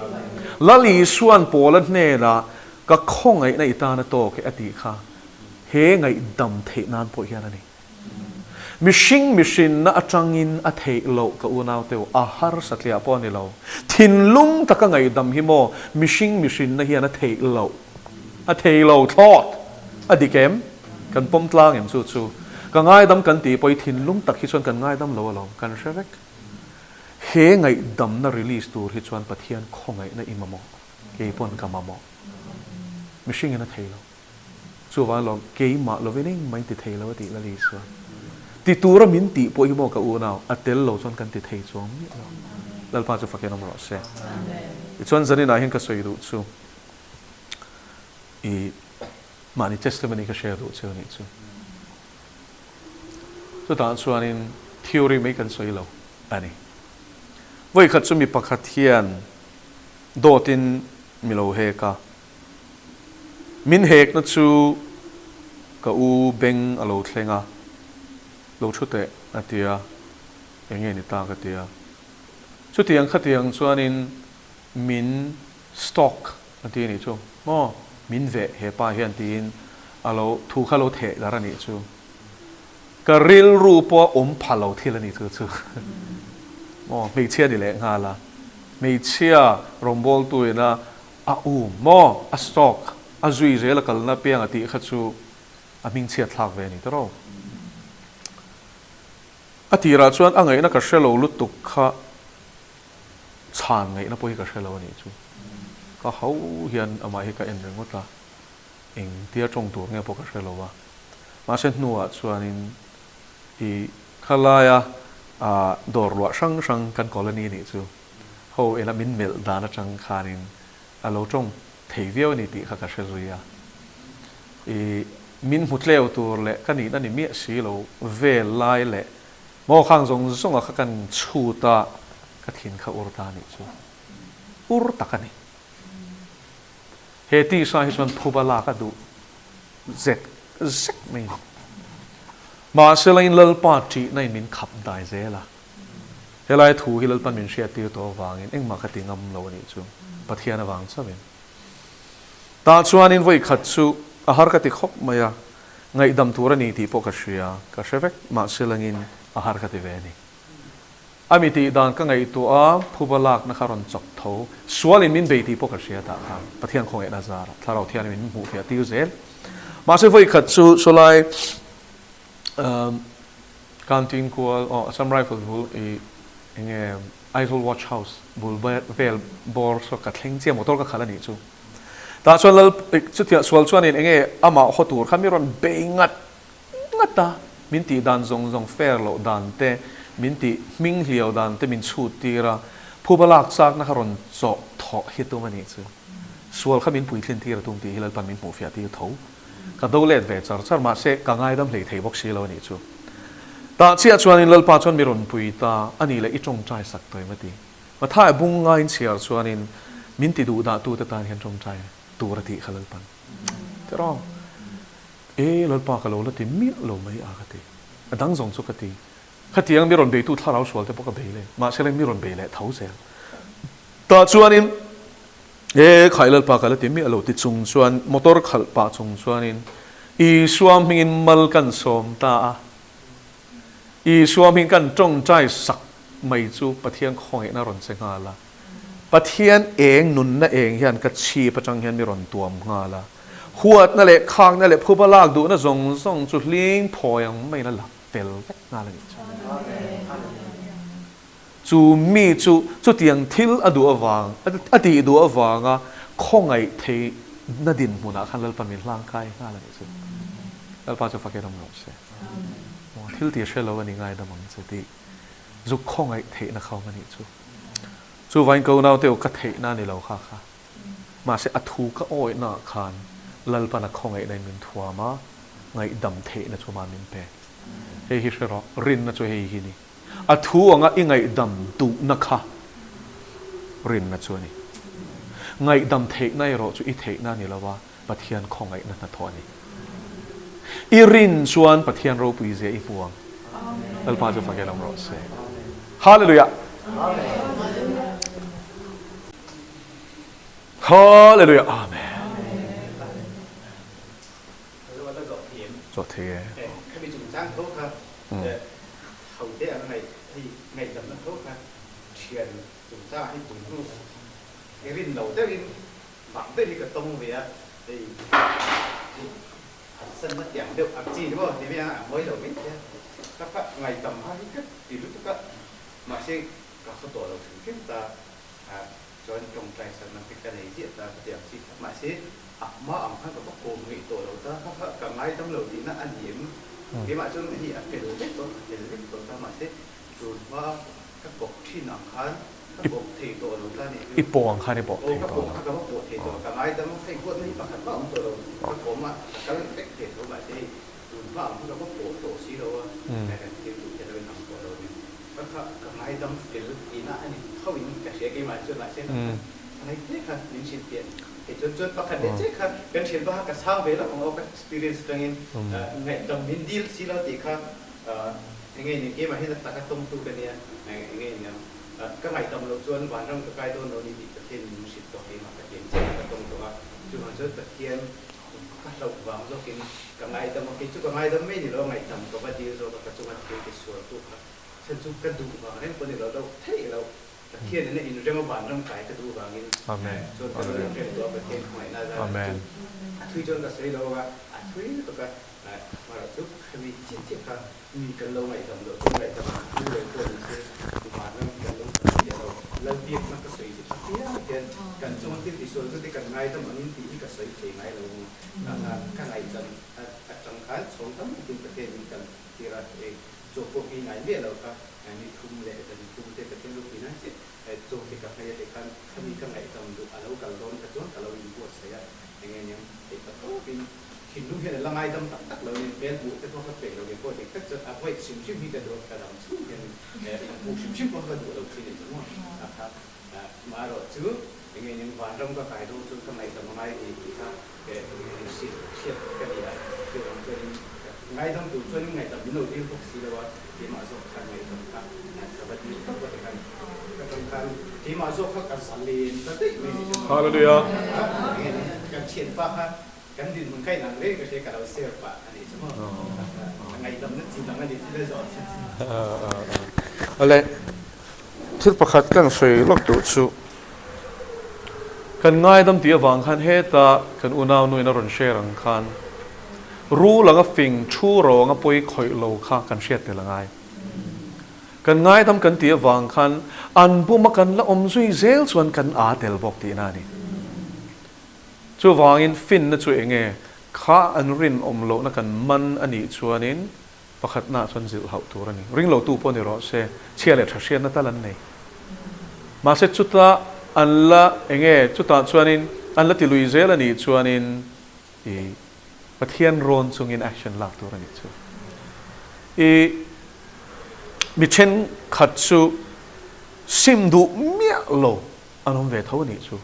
Lal Isua'n Paula hnenah ka khawngaihna i tan a tawk e a tih kha he ngaihdam theih nan pawh hian a ni. Mihring mihrinna atangin a theih loh ka unaute u, a harsa tliah pawh a ni lo. Thinlung taka ngaihdam hi maw mihring mihrinna hian a theih loh, a thei lo thlawt a dik em? Kan pawm tlang em chu chu. Ka ngaidam kan tih pawh hi thinlung tak hi chuan kan ngaidam lo alawm, kan hre vek. He ngaihdamna release tur hi chuan Pathian khawngaihna i mamawh, kei pawn ka mamawh. Mihringin a thei lo. Chuvang alawm keimah lovin engmah in ti thei lo a tih Lal Isua. Ti tura min tih pawh hi maw ka unau, a tel lo chuan kan ti thei chuang miah lo. Lalpa chu fakin awm rawh se. Tichuan zaninah hian ka sawi duh chu i mahni testimony ka share duh che anih chu. Chutah chuanin theory mai kan sawi lo a ni. Vawikhat chu mi pakhat hian dawtin mi lo hek a, Min hekna chu ka u beng a lo thleng a, lo thu teh a ti a, eng nge ni ta ka ti a. Chutiang khatiang chuanin min stalk a ti a nih chu maw, min veh he pa hian tiin a lo thu kha lo theh dar a nih chu. Ka rilru pawh a awm pha lo thil a nih chu chu maw, hmeichhia ni leh nghal a, hmeichhia rawngbawltu ina A um maw? A stalk a zui zel a kalna piang a tih kha chu a hmingchhiat thlak ve a ni tawrh. A tirah chuan a ngaihna ka hre lo lutuk kha chhan ngaihna pawh hi ka hre lo a nih chu. Ka ho hian amah hi ka en ringawt a, engtia tawng tur nge pawh ka hre lo a. Mahse hnuah chuanin i khalaia dawr luah hrang hrang kan colony a nih chu. Ho ela min melh dan atang khanin a lo tawng thei viau a ni tih kha ka hre zui a. I min hmu tleu tur leh ka nihna ni miah si lo vel lai leh maw khang zawng zawnga kha kan chhut a, ka thin kha ur ta nih chu ur tak a ni. He tisa hi chuan phuba lak a duh zek zek mai a ni. Mahsela in Lalpa ṭihna in min khap dai zel a. Helai thu hi Lalpan min hriattir tawh avangin engmah ka ti ngam lo a nih chu, Pathian avang chauhin. Tah chuanin vawi khat chu a har ka ti khawp mai a, ngaihdam tur a ni tih pawh ka hria, ka hre vek, mahse langin a har ka ti ve a ni. A mi tih dan ka ngaihtuah a, phuba lakna kha rawn chawk tho, sualin min bei tih pawh ka hria tah khan Pathian khawngaihna zarah Thlarau Thianghlim min hmuhfiah tir zel. Mahse vawi khat chu sawlai Canteen kual aw Assam Rifles bul i enge Aizawl Watch House bul vel bawr saw ka thleng chiah motor ka khalh a nih chu. Tah chuan lal chutiang sual chuanin enge amah haw tur kha mi rawn bei ngat ngat a, min tih dan zawng zawng fair loh dan te, min tih hming hliau dan te min chhut tir a, phuba lak chakna kha rawn chawh thawh hi tum a nih chu. Sual kha min puitlin tir a tum tih hi Lalpan min hmuhfiah tir tho. Ka do let ve char char, mahse ka ngaidam hlei thei bawk si lo a nih chu. Tah chiah chuanin Lalpa chuan mi rawn pui ta a nih leh i tawngtai sak tawh em a ti. Mathai bung ngaiin chhiar chuanin min ti duh dah tute tan hian tawngtai tur a tih kha Lalpan. Tiraw? E Lalpa ka lo la ti miah lo mai a ka ti. A dang zawng chu ka ti. Khatiang mi rawn beitu thlarau sual te pawh ka bei le, mahse mi rawn bei leh tho zel. Tah chuanin He khai Lalpa ka la ti miah lo ti chung chuan motor khalh pah chung chuanin Isua hmingin mal kan sawm ta a. Isua hming kan tawngtai sak mai chu Pathian khawngaihna rawn che nghal a. Pathian eng nunna eng hian ka chhip atang hian mi rawn tuam nghal a. Huatna leh khakna leh phuba lak duhna zawng zawng chu hling phawi ang maiin a la fel vek nghal a nih chu. Chu mi chu chutiang thil a duh avang, a tih duh avanga khawngaih theihna dinhmunah khan Lalpa min hlang kai nghal a nih chu. Lalpa chu fakin awm rawh se. Aw, thil tih hre lo a ni ngaidam ang che tih zuk khawngaih theihna kha awm a nih chu. Chuvain ka unaute u ka theihna a ni lo kha kha. Mahse a thu ka awihnaah khan Lalpan a khawngaihna in min thuam a, ngaihdam theihna chu mah min pe. Hei hi hre rawh, rinna chu hei hi ni. A thu anga i ngaihdam duhna kha rinna chu a ni. Ngaihdam theihna erawh chu i theihna a ni lo a, Pathian khawngaihna hnathawh a ni. I rin chuan Pathian ropui zia i hmu ang. Lalpa chu fakin awm rawh se. Hallelujah! Hallelujah! Amen. Zawh thei e.
Khami chungchang tho kha ho te ang ngaih hei ngaihdamna tho kha thian chungchangah hei tun hnu i rin lo deuhin mak deuh hi ka tawng ve a, hei
sanna tiang deuh ang chi ni maw ti mai ang a mawi lo mai thei a, ka kha ngaihdam har hi ka ti lutuk a, mahse ka hre tawh lo hrim hrim ta a, chuan tawngtai sanna te ka nei ziah ta ka ti ang chi kha, mahse a hma ang khan ka va kawm ngeih tawh lo ta, kha kha ka ngaidam lo tihna a ni em? Keimah chuan hei a fel vek tawh, a fel vek tawh ta, mahse tun hma Ka kawp thin ang khan ka kawp thei tawh lo ta nih chu.
I pawh ang khan i pawh thei
tawh lo. Aw ka pawh kha ka va pawh thei tawh lo. Ka ngaidam a, hei huatna hi pakhat mah a awm tawh lo. Ka kawm a, ka kal vek thei tho mahse hei tun hma ang kha ka va pawh tawh si lo a, hei kan thil duh te lo in ang tawh lo nen. Ka kha ka ngaidam fel tihna a ni tho in ka hria keimah chuan mahse ka kha a ngai hle kha min hrilh piah. Hei chuan chuan pakhat leh chiah kha kan hrilh va kha ka chhang ve lawk ang aw ka experience atangin ngaihdam min dil si lo tih kha Enge ni keimah hian a taka tawngtu ka nia, enge ni ang, ka ngaihdam loh chuan vanram ka kai dawn lo ni tih Pathian in min hrilh tawh keimah ka tiang chiah in ka tawng tawh a, chuvang chuan Pathian ka hlauh vang zawkin ka ngaidam a, kei chu ka ngaidam mai ni lo a ngaihdam ka va dil zawk a, ka chunga thil ti sual tu kha chhan chu ka duh vang reng pawh ni lo, loh theih loh Pathian in a inrem a vanram kai ka duh vangin chuan ka lo inrem tawh a, Pathian khawngaihna zan chu a thui chuan ka sawi lo a, a thui lutuk a. Hmarah chu khami chiah chiah kha mi kan lo ngaihdam loh chu ngaihdam thu lo pawh ni se vanram kan lo hmu chiah lo. Lalbiakna ka sawi chu tha phian hian kan chunga thil tisual chu te kan ngaidam angin tih hi ka sawi thei ngai lo ang. Ka ngaihdam atang khan chhawng tam takin Pathian in kan tir a, hei chaw pawh hi ngai miah lo kha ni thum leh zan thum te Pathian ropui nan chiah chaw te ka hmei a ti khan khami ka ngaihdam duh a lo kal dawn kha chuan ka lo inbuatsaih a, eng nge niang hei ta tawpin Thinlung hian a la ngaidam tak tak lo nen hmel hmuh te pawh ka peih lo ve pawh dik tak chuan a vawi hrim hrim hi ka duh a, ka dam chhung hian hmuh hrim hrim pawh ka duh lo thin a ni maw? A kha marawh chu eng nge ning vanram ka kai dawn chuan ka ngaihdam a ngai a ni tih kha hrilh hriat ka ni a, chuvang chuanin ngaidam tur chuanin ngaihdam min lo dil bawk si lo a, keimah zawk khan ngaihdam kha ka va dil tawp a tikhan ka tawng khan keimah zawk kha ka zalen ta daih mai a ni chu maw?
Hallelujah!
Ka thianpa kha Kan dinhmun kha inang reng ka hria ka lo share pah a nih chu maw. A ngaihdamna chi dang a ni thil a zawh che.
Awle, thil pakhat kan sawi lawk duh chu, kan ngaidam tih avang khan heta kan unau nuin a rawn share ang khan rul anga fing thu ro anga pawi khawih lo kha kan hriat tel a ngai. Kan ngaidam kan tih avang khan an buma kan la awm zui zel chuan kan aa tel bawk tihna a ni. Chuvangin finna chu eng nge? Kha an rinawm lohna kan man a nih chuanin pakhatnaah chuan zilh hauh tur a ni. Ringlotu pawh ni rawh se, chhia leh tha hriatna tal an nei. Mahse chuta an la eng nge? Chutah chuanin an la ti lui zel a nih chuanin i Pathian rawn chungin action lak tur a nih chu. I mi thenkhat chu sim duh miah lo an awm ve tho a nih chu.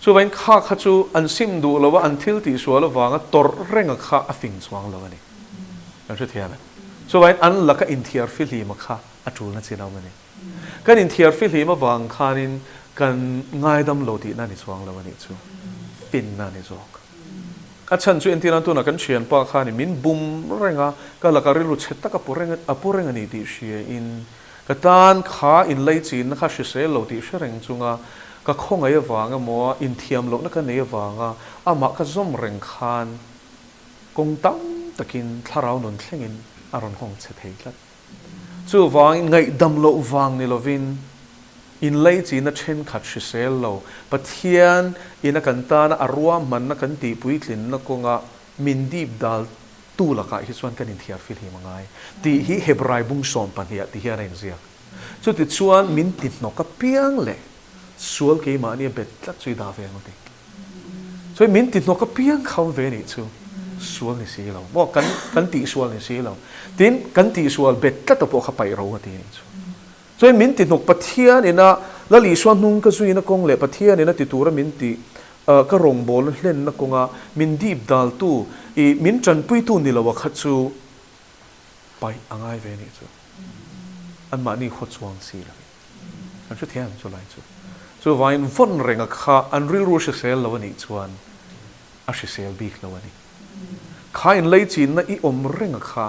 Chuvain kha kha chu an sim duh lo a, an thil tihsual avanga tawrh renga kha a fing chuang lo a ni. Kan hrethiam em? Chuvain an laka inthiar fihlima kha a tulna chin a awm a ni. Kan inthiar fihlim avang khanin kan ngaidam lo tihna a ni chuang lo a nih chu. Finna a ni zawk. A chhan chu entir nan tunah kan thianpa khanin min bum reng a, ka laka rilru chhe tak a pu reng a pu reng a ni tih hriain Ka tan kha inlaichinna kha hrisel lo tih hre reng chunga ka khawngaih avang emaw inthiam lohna ka nei avanga amah ka zawm reng khan kawng tam takin thlarau nun thlengin a rawn nghawng che thei tlat. Chuvangin ngaihdam loh vang ni lovin inlaichinna thenkhat hrisel lo Pathian ina kan tana a ruahmanna kan tihpuitlinna kawnga min dip dal Tu lakah hi chuan kan inthiar fihlim a ngai tih hi Hebrai bung 12 ah ti hian a inziak. Chutichuan min ti hnawk apiang leh sual keimahni a bet tlat chu i dah ve ang u ti. Chuan min ti hnawk apiang kha awm ve nih chu sual ni si lo maw kan kan tihsual ni si lo. Tin, kan tihsual bet tlat a pawh kha paih ro a ti nih chu. Chuan min ti hnawk Pathian ina Lal Isua hnung ka zuina kawng leh Pathian ina ti tura min ti Ka rawngbawlna hlenna kawnga min dip daltu i min tanpuitu ni lo a kha chu paih a ngai ve nih chu. Anmahni khaw chuang si lo in an hre thiam chu lai chu. Chuvangin vawn renga kha an rilru hrisel lo a nih chuan a hrisel bik lo a ni. Kha in leichinna i awm renga kha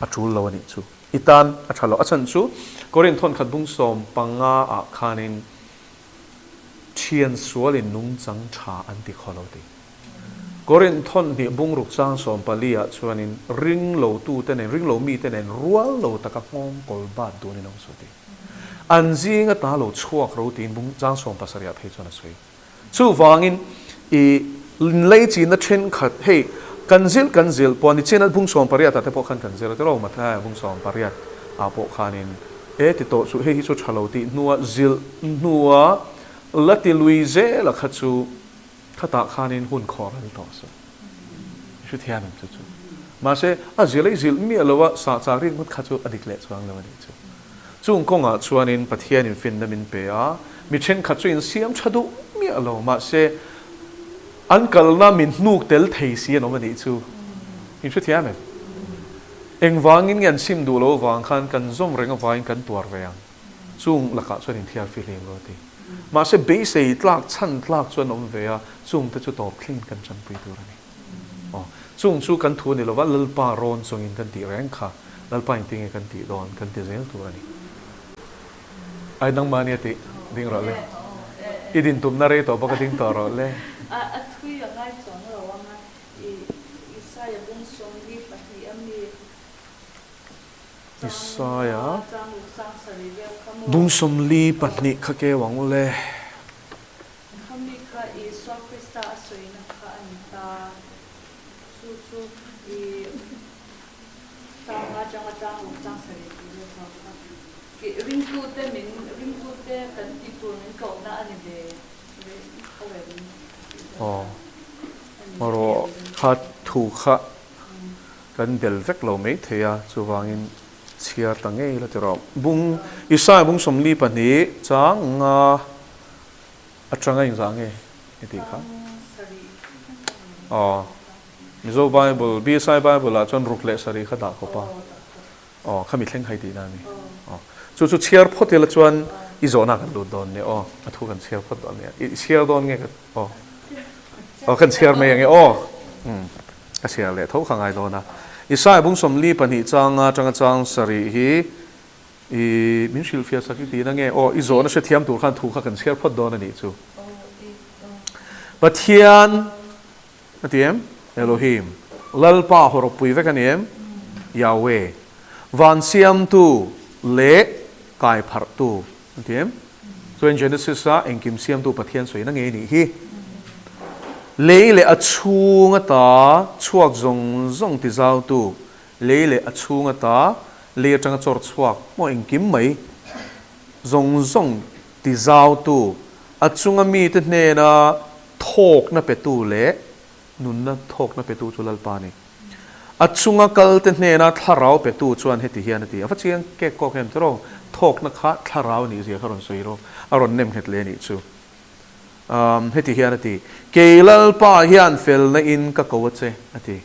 a tul lo a nih chu. I tan a tha lo. A chhan chu Korinth thawnkhat bung 15 ah khanin Thian sualin nungchang tha an ti khaw lo ti. Korinth thawn hnih bungruk chang 14 ah chuanin ring lo tute nen, ring lo mite nen rual lo taka nghawng kawl bat dun in awm suh ti. An zinga ta lo chhuak ro tiin bung chang 17 ah phei chuan a sawi. Chuvangin i lei chinna thenkhat hei kan zilh kan zilh pawh ni chin a bung 18 ah te pawh khan kan zir a tiraw Mathaya bung 18 ah pawh khanin e ti tawh chu hei hi chu tha lo tih hnua zilh hnua la ti lui zela kha chu khatah khanin hun khawr al tawh suh. I hrethiam em chu chu. Mahse a zilh a i zilh miah lo a sahchak rik ngawt kha chu a dik leh chuang lo a nih chu. Chung kawngah chuanin Pathianin finna min pe a, mi thenkhat chu insiam tha duh miah lo, mahse an kalna min hnuk tel thei si an awm a nih chu. In hrethiam em? Engvangin nge an sim duh lo avang khan kan zawm reng avangin kan tuar ve ang? Chung lakah chuan inthiar fihlim rawh a ti. Mahse beisei tlak chhan tlak chu an awm ve a, chungte chu tawp thlengin kan tanpui tur a ni. Aw, chung chu kan thu a ni lova, Lalpa rawn chungin kan tih reng kha, Lalpa engtin nge kan tih dawn kan ti zel tur a ni. Ai nangmah nia tih ding rawh le. I din tumna rei tawh bawk a ding tawh rawh le.
A thui a ngai chuang lo ang a, i Isaia bung 42 a mi
Isaia bung 42 kha keu ang u le.
Khami kha Isua Krista a sawina kha a ni ta. Chu chu i chang atanga chang ruk chang sarih tih vel kha kha ki ringtute min ringtute kan tih tur min kohna a ni ve ve tho em tih vel
Aw marawh kha thu kha kan bel vek lo mai thei a, chuvangin chhiar ta ngei la ti rawh. Bung Isaiah bung 42 chang nga Atanga engzah nge i tih kha? Aw, Mizo Bible, BSI Bible ah chuan ruk leh sarih kha dah khawp a. Aw, khami thleng kha i tihna a ni. Aw, chu chu chhiar phawt ila chuan i zawhna kan lut dawn nia. Aw, a thu kan chhiar phawt dawn nia. I chhiar dawn nge ka, aw, aw kan chhiar mai ange aw. Umm, ka chhiar leh tho kha ngai dawn a. Isaiah bung 42 changa atanga chang sarih hi I min hrilhfiah sak i tihna nge? Aw, i zawhna hrethiam tur khan thu kha kan chhiar phawt dawn a nih chu. Pathian a ti em? Elohim. Lalpa hawrawppui vek a ni em? Yahweh. Van siamtu leh kai pharhtu a ti em? Chuan Genesis-a engkim siamtu Pathian sawina ngei nih hi. Lei leh a chhung ata chhuak zawng zawng tizautu Lei leh a chhung ata lei atanga chawr chhuak maw engkim mai zawng zawng ti zautu, a chunga mite hnena thawkna petu leh nunna thawkna petu chu Lalpa a ni. A chunga kalte hnena thlarau petu chuan heti hian a ti, a va chiang kek kawk em tiraw, thawkna kha thlarau nih zia kha rawn sawi rawh, a rawn nem nghet leh a nih chu. Umm heti hian a ti, Kei Lalpa hian felna in ka ko a che, a ti.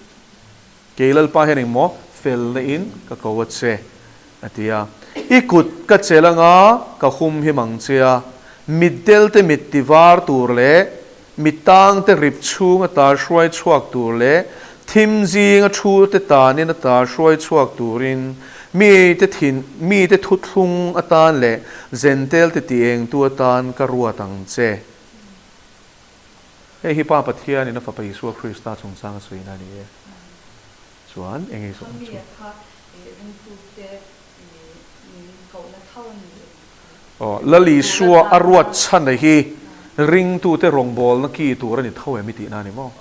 Kei Lalpa hian engmaw felna in ka ko a che, a ti a. I kut ka chelh anga ka hum him ang che a, mitdel te mit ti var tur leh mitang te rip chhung ata hruai chhuak tur leh thim zing a thu te tanin ata hruai chhuak turin mi te thin mi te thuthlung atan leh zentel te ti engtu atan ka ruat ang che. Hei hi Pa Pathianin a Fapa Isua Krista chungchang a sawina a ni e. Chuan eng ei zawhna chu? Aw, Lal Isua a ruat chhan a hi ringtute rawngbawlna ki tur a ni tho em i tihna a ni maw?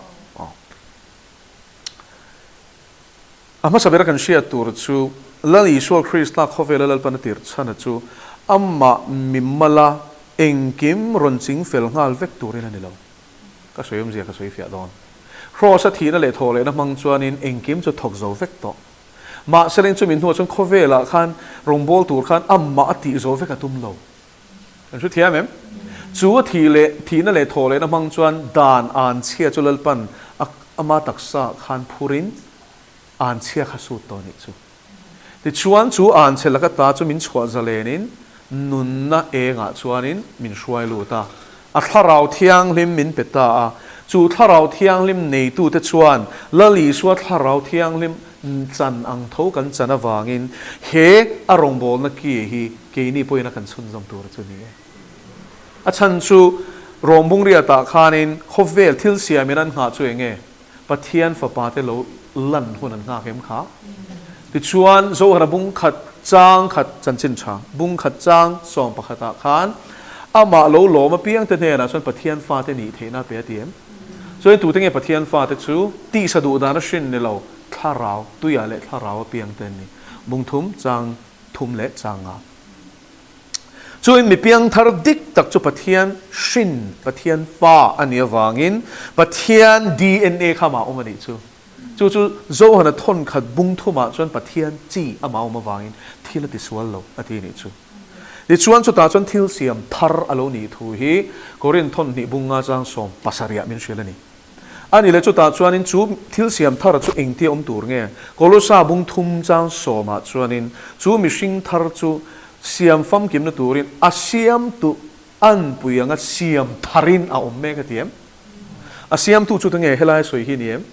Aw. A hmasa bera kan hriat tur chu Lal Isua Krista khawvela Lalpan a tirh chhan a chu amah mimala engkim rawn ching fel nghal vek turin a ni lo. Ka sawi awmzia ka sawi fiah dawn. Kraws a thihna leh thawh lehna hmang chuanin engkim chu thawk zo vek tawh. Mahse leng chu min hnuah chuan khawvelah khan rawngbâwl tur khan amah a tih zo vek a tum lo. Kan hre thiam em? Chu a thih leh thihna leh thawh lehna hmang chuan dan an chhia chu Lalpan a ama taksa khan phurin an chhia kha sut tawh a nih chu. Tichuan chu an chhe laka ta chu min chhuah zalenin nunna engah chuanin min hruai lut a, a Thlarau Thianghlim min pe ta a. Chu Thlarau Thianghlim neitute chuan Lal Isua Thlarau Thianghlim chan ang tho kan chan avangin he a rawngbawlna ki hi keini pawhin a kan chhunzawm tur chu ni e. A chhan chu Rawmbung riatah khanin khawvel thil siamin an nghah chu eng nge? Pathian Fapa te lo lan hun an nghak em kha? Tichuan, Zohara bung khat chang khat chanchin tha, bung khat chang sawm pakhatah khan amah lo lawm apiang te hnenah chuan Pathian fate nih theihna a pe a ti em? Chuan tute nge Pathian fate chu tisa duh dan a hrin ni lo, thlarau, tuiah leh thlarau apiang te an ni. Bung thum chang thum leh chang nga. Chuin mi piangthar dik tak chu Pathian hrin, Pathian fa a nih avangin Pathian DNA kha amah awm a nih chu. Chu chu Johana thawnkhat bung thumah chuan Pathian chi amah awm avangin thil a tisual lo a ti a nih chu. Tichuan chutah chuan thil siam thar a lo nih thu hi Korinth thawnhnih bung nga chang 70ah min hrilh a ni. A ni le, chutah chuanin chu thil siam thar chu engtia awm tur nge? Kolosa bung thum chang sawmah chuanin chu mihring thar chu siam famkimna turin a siamtu anpui anga siam tharin a awm mek a ti em? A siamtu chu tunge helai sawi hi ni em?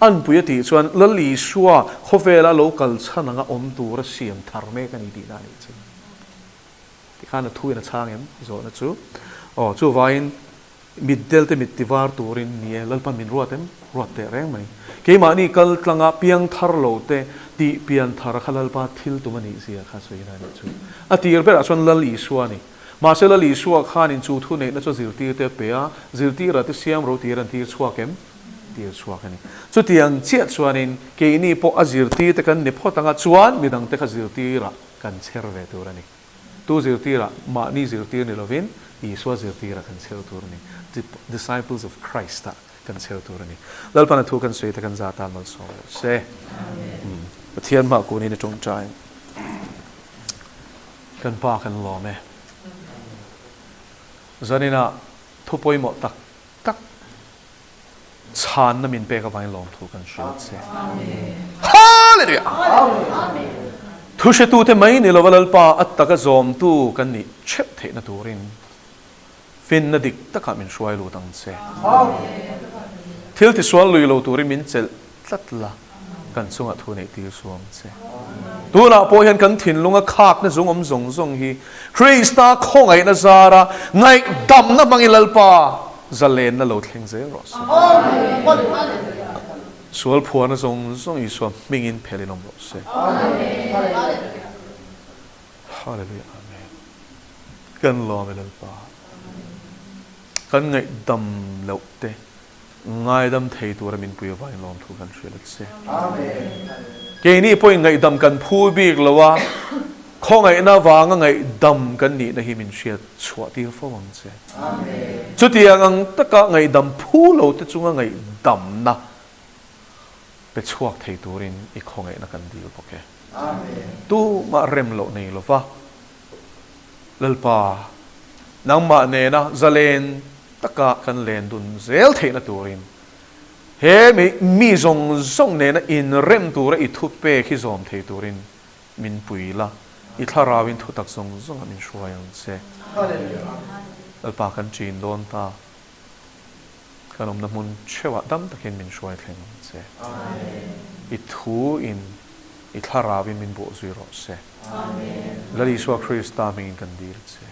Anpui a tih chuan Lal Isua khawvela lo kal chhan anga awm tura siam thar mek a ni tihna a nih chu. Tikhan a thuin a chhang em? Zawhna chu. Aw, chuvangin Mitdel te mit tivar turin ni e, Lalpan min ruat em? Ruat teh reng mai. Keimahni kal tlanga piang thar lo te tih pian thar kha Lalpa thil tum a nih zia kha sawiin a nih chu. A tir berah chuan Lal Isua a ni. Mahse Lal Isua khanin chu thu neihna chu zirtir te a pe a, zirtira te siam ro tir an tir chhuak em? Tir chhuak a ni. Chutiang chiah chuanin keini pawh a zirtir te kan ni phawt anga chuan midang te kha zirtirah kan chher ve tur a ni. Tu zirtirah mahni zirtir ni lovin Isua zirtirah kan chher tur a ni. Disciples of Christ-ah kan chher tur a ni. Lalpan a thu kan sawi te kan za tan malsawm rawh se. Pathian hmah kunin i tawngtai. Kan Pa kan lawm e. Zaninah thu pawimawh tak tak chhanna min pek avangin lawmthu kan hria che. Hallelujah! Thu hretute mai ni lova Lalpa a taka zawmtu kan nih theuh theihna turin finna dik takah min hruai lut ang che. Thil tisual lui lo turin min chelh tlat la, kan chungah thu neih tir suam che. Tunah pawh hian kan thinlunga khakna zung awm zawng zawng hi Krista khawngaihna zara ngaihdamna hmangin Lalpa zalenna lo thleng zel rawh se. Sual phuarna zawng zawng Isua hmingin phelin awm rawh se. Hallelujah Amen. Kan lawm e Lalpa. Kan ngaihdam loh te Ngaidam thei tura min pui avangin lawmthu kan hrilh a che. Keini pawhin ngaihdam kan phu bik lo a, khawngaihna avanga ngaihdam kan nihna hi min hriat chhuah tir fo ang che. Chutiang ang taka ngaihdam phu lo te chunga ngaihdamna pe chhuak thei turin i khawngaihna kan dil bawk e. Tumah rem loh nei lova Lalpa, nangmah nena zalen taka kan len dun zel theihna turin he mi zawng zawng nena inrem tura i thupek hi zawm thei turin min pui la, i thlarauin thutak zawng zawngah min hruai ang che. Lalpa kan ṭin dawn ta, kan awmna hmun theuhah dam takin min hruai thleng ang che. I thu in i thlarauin min bawhzui rawh se. Lal Isua Krista hmingin kan dil che.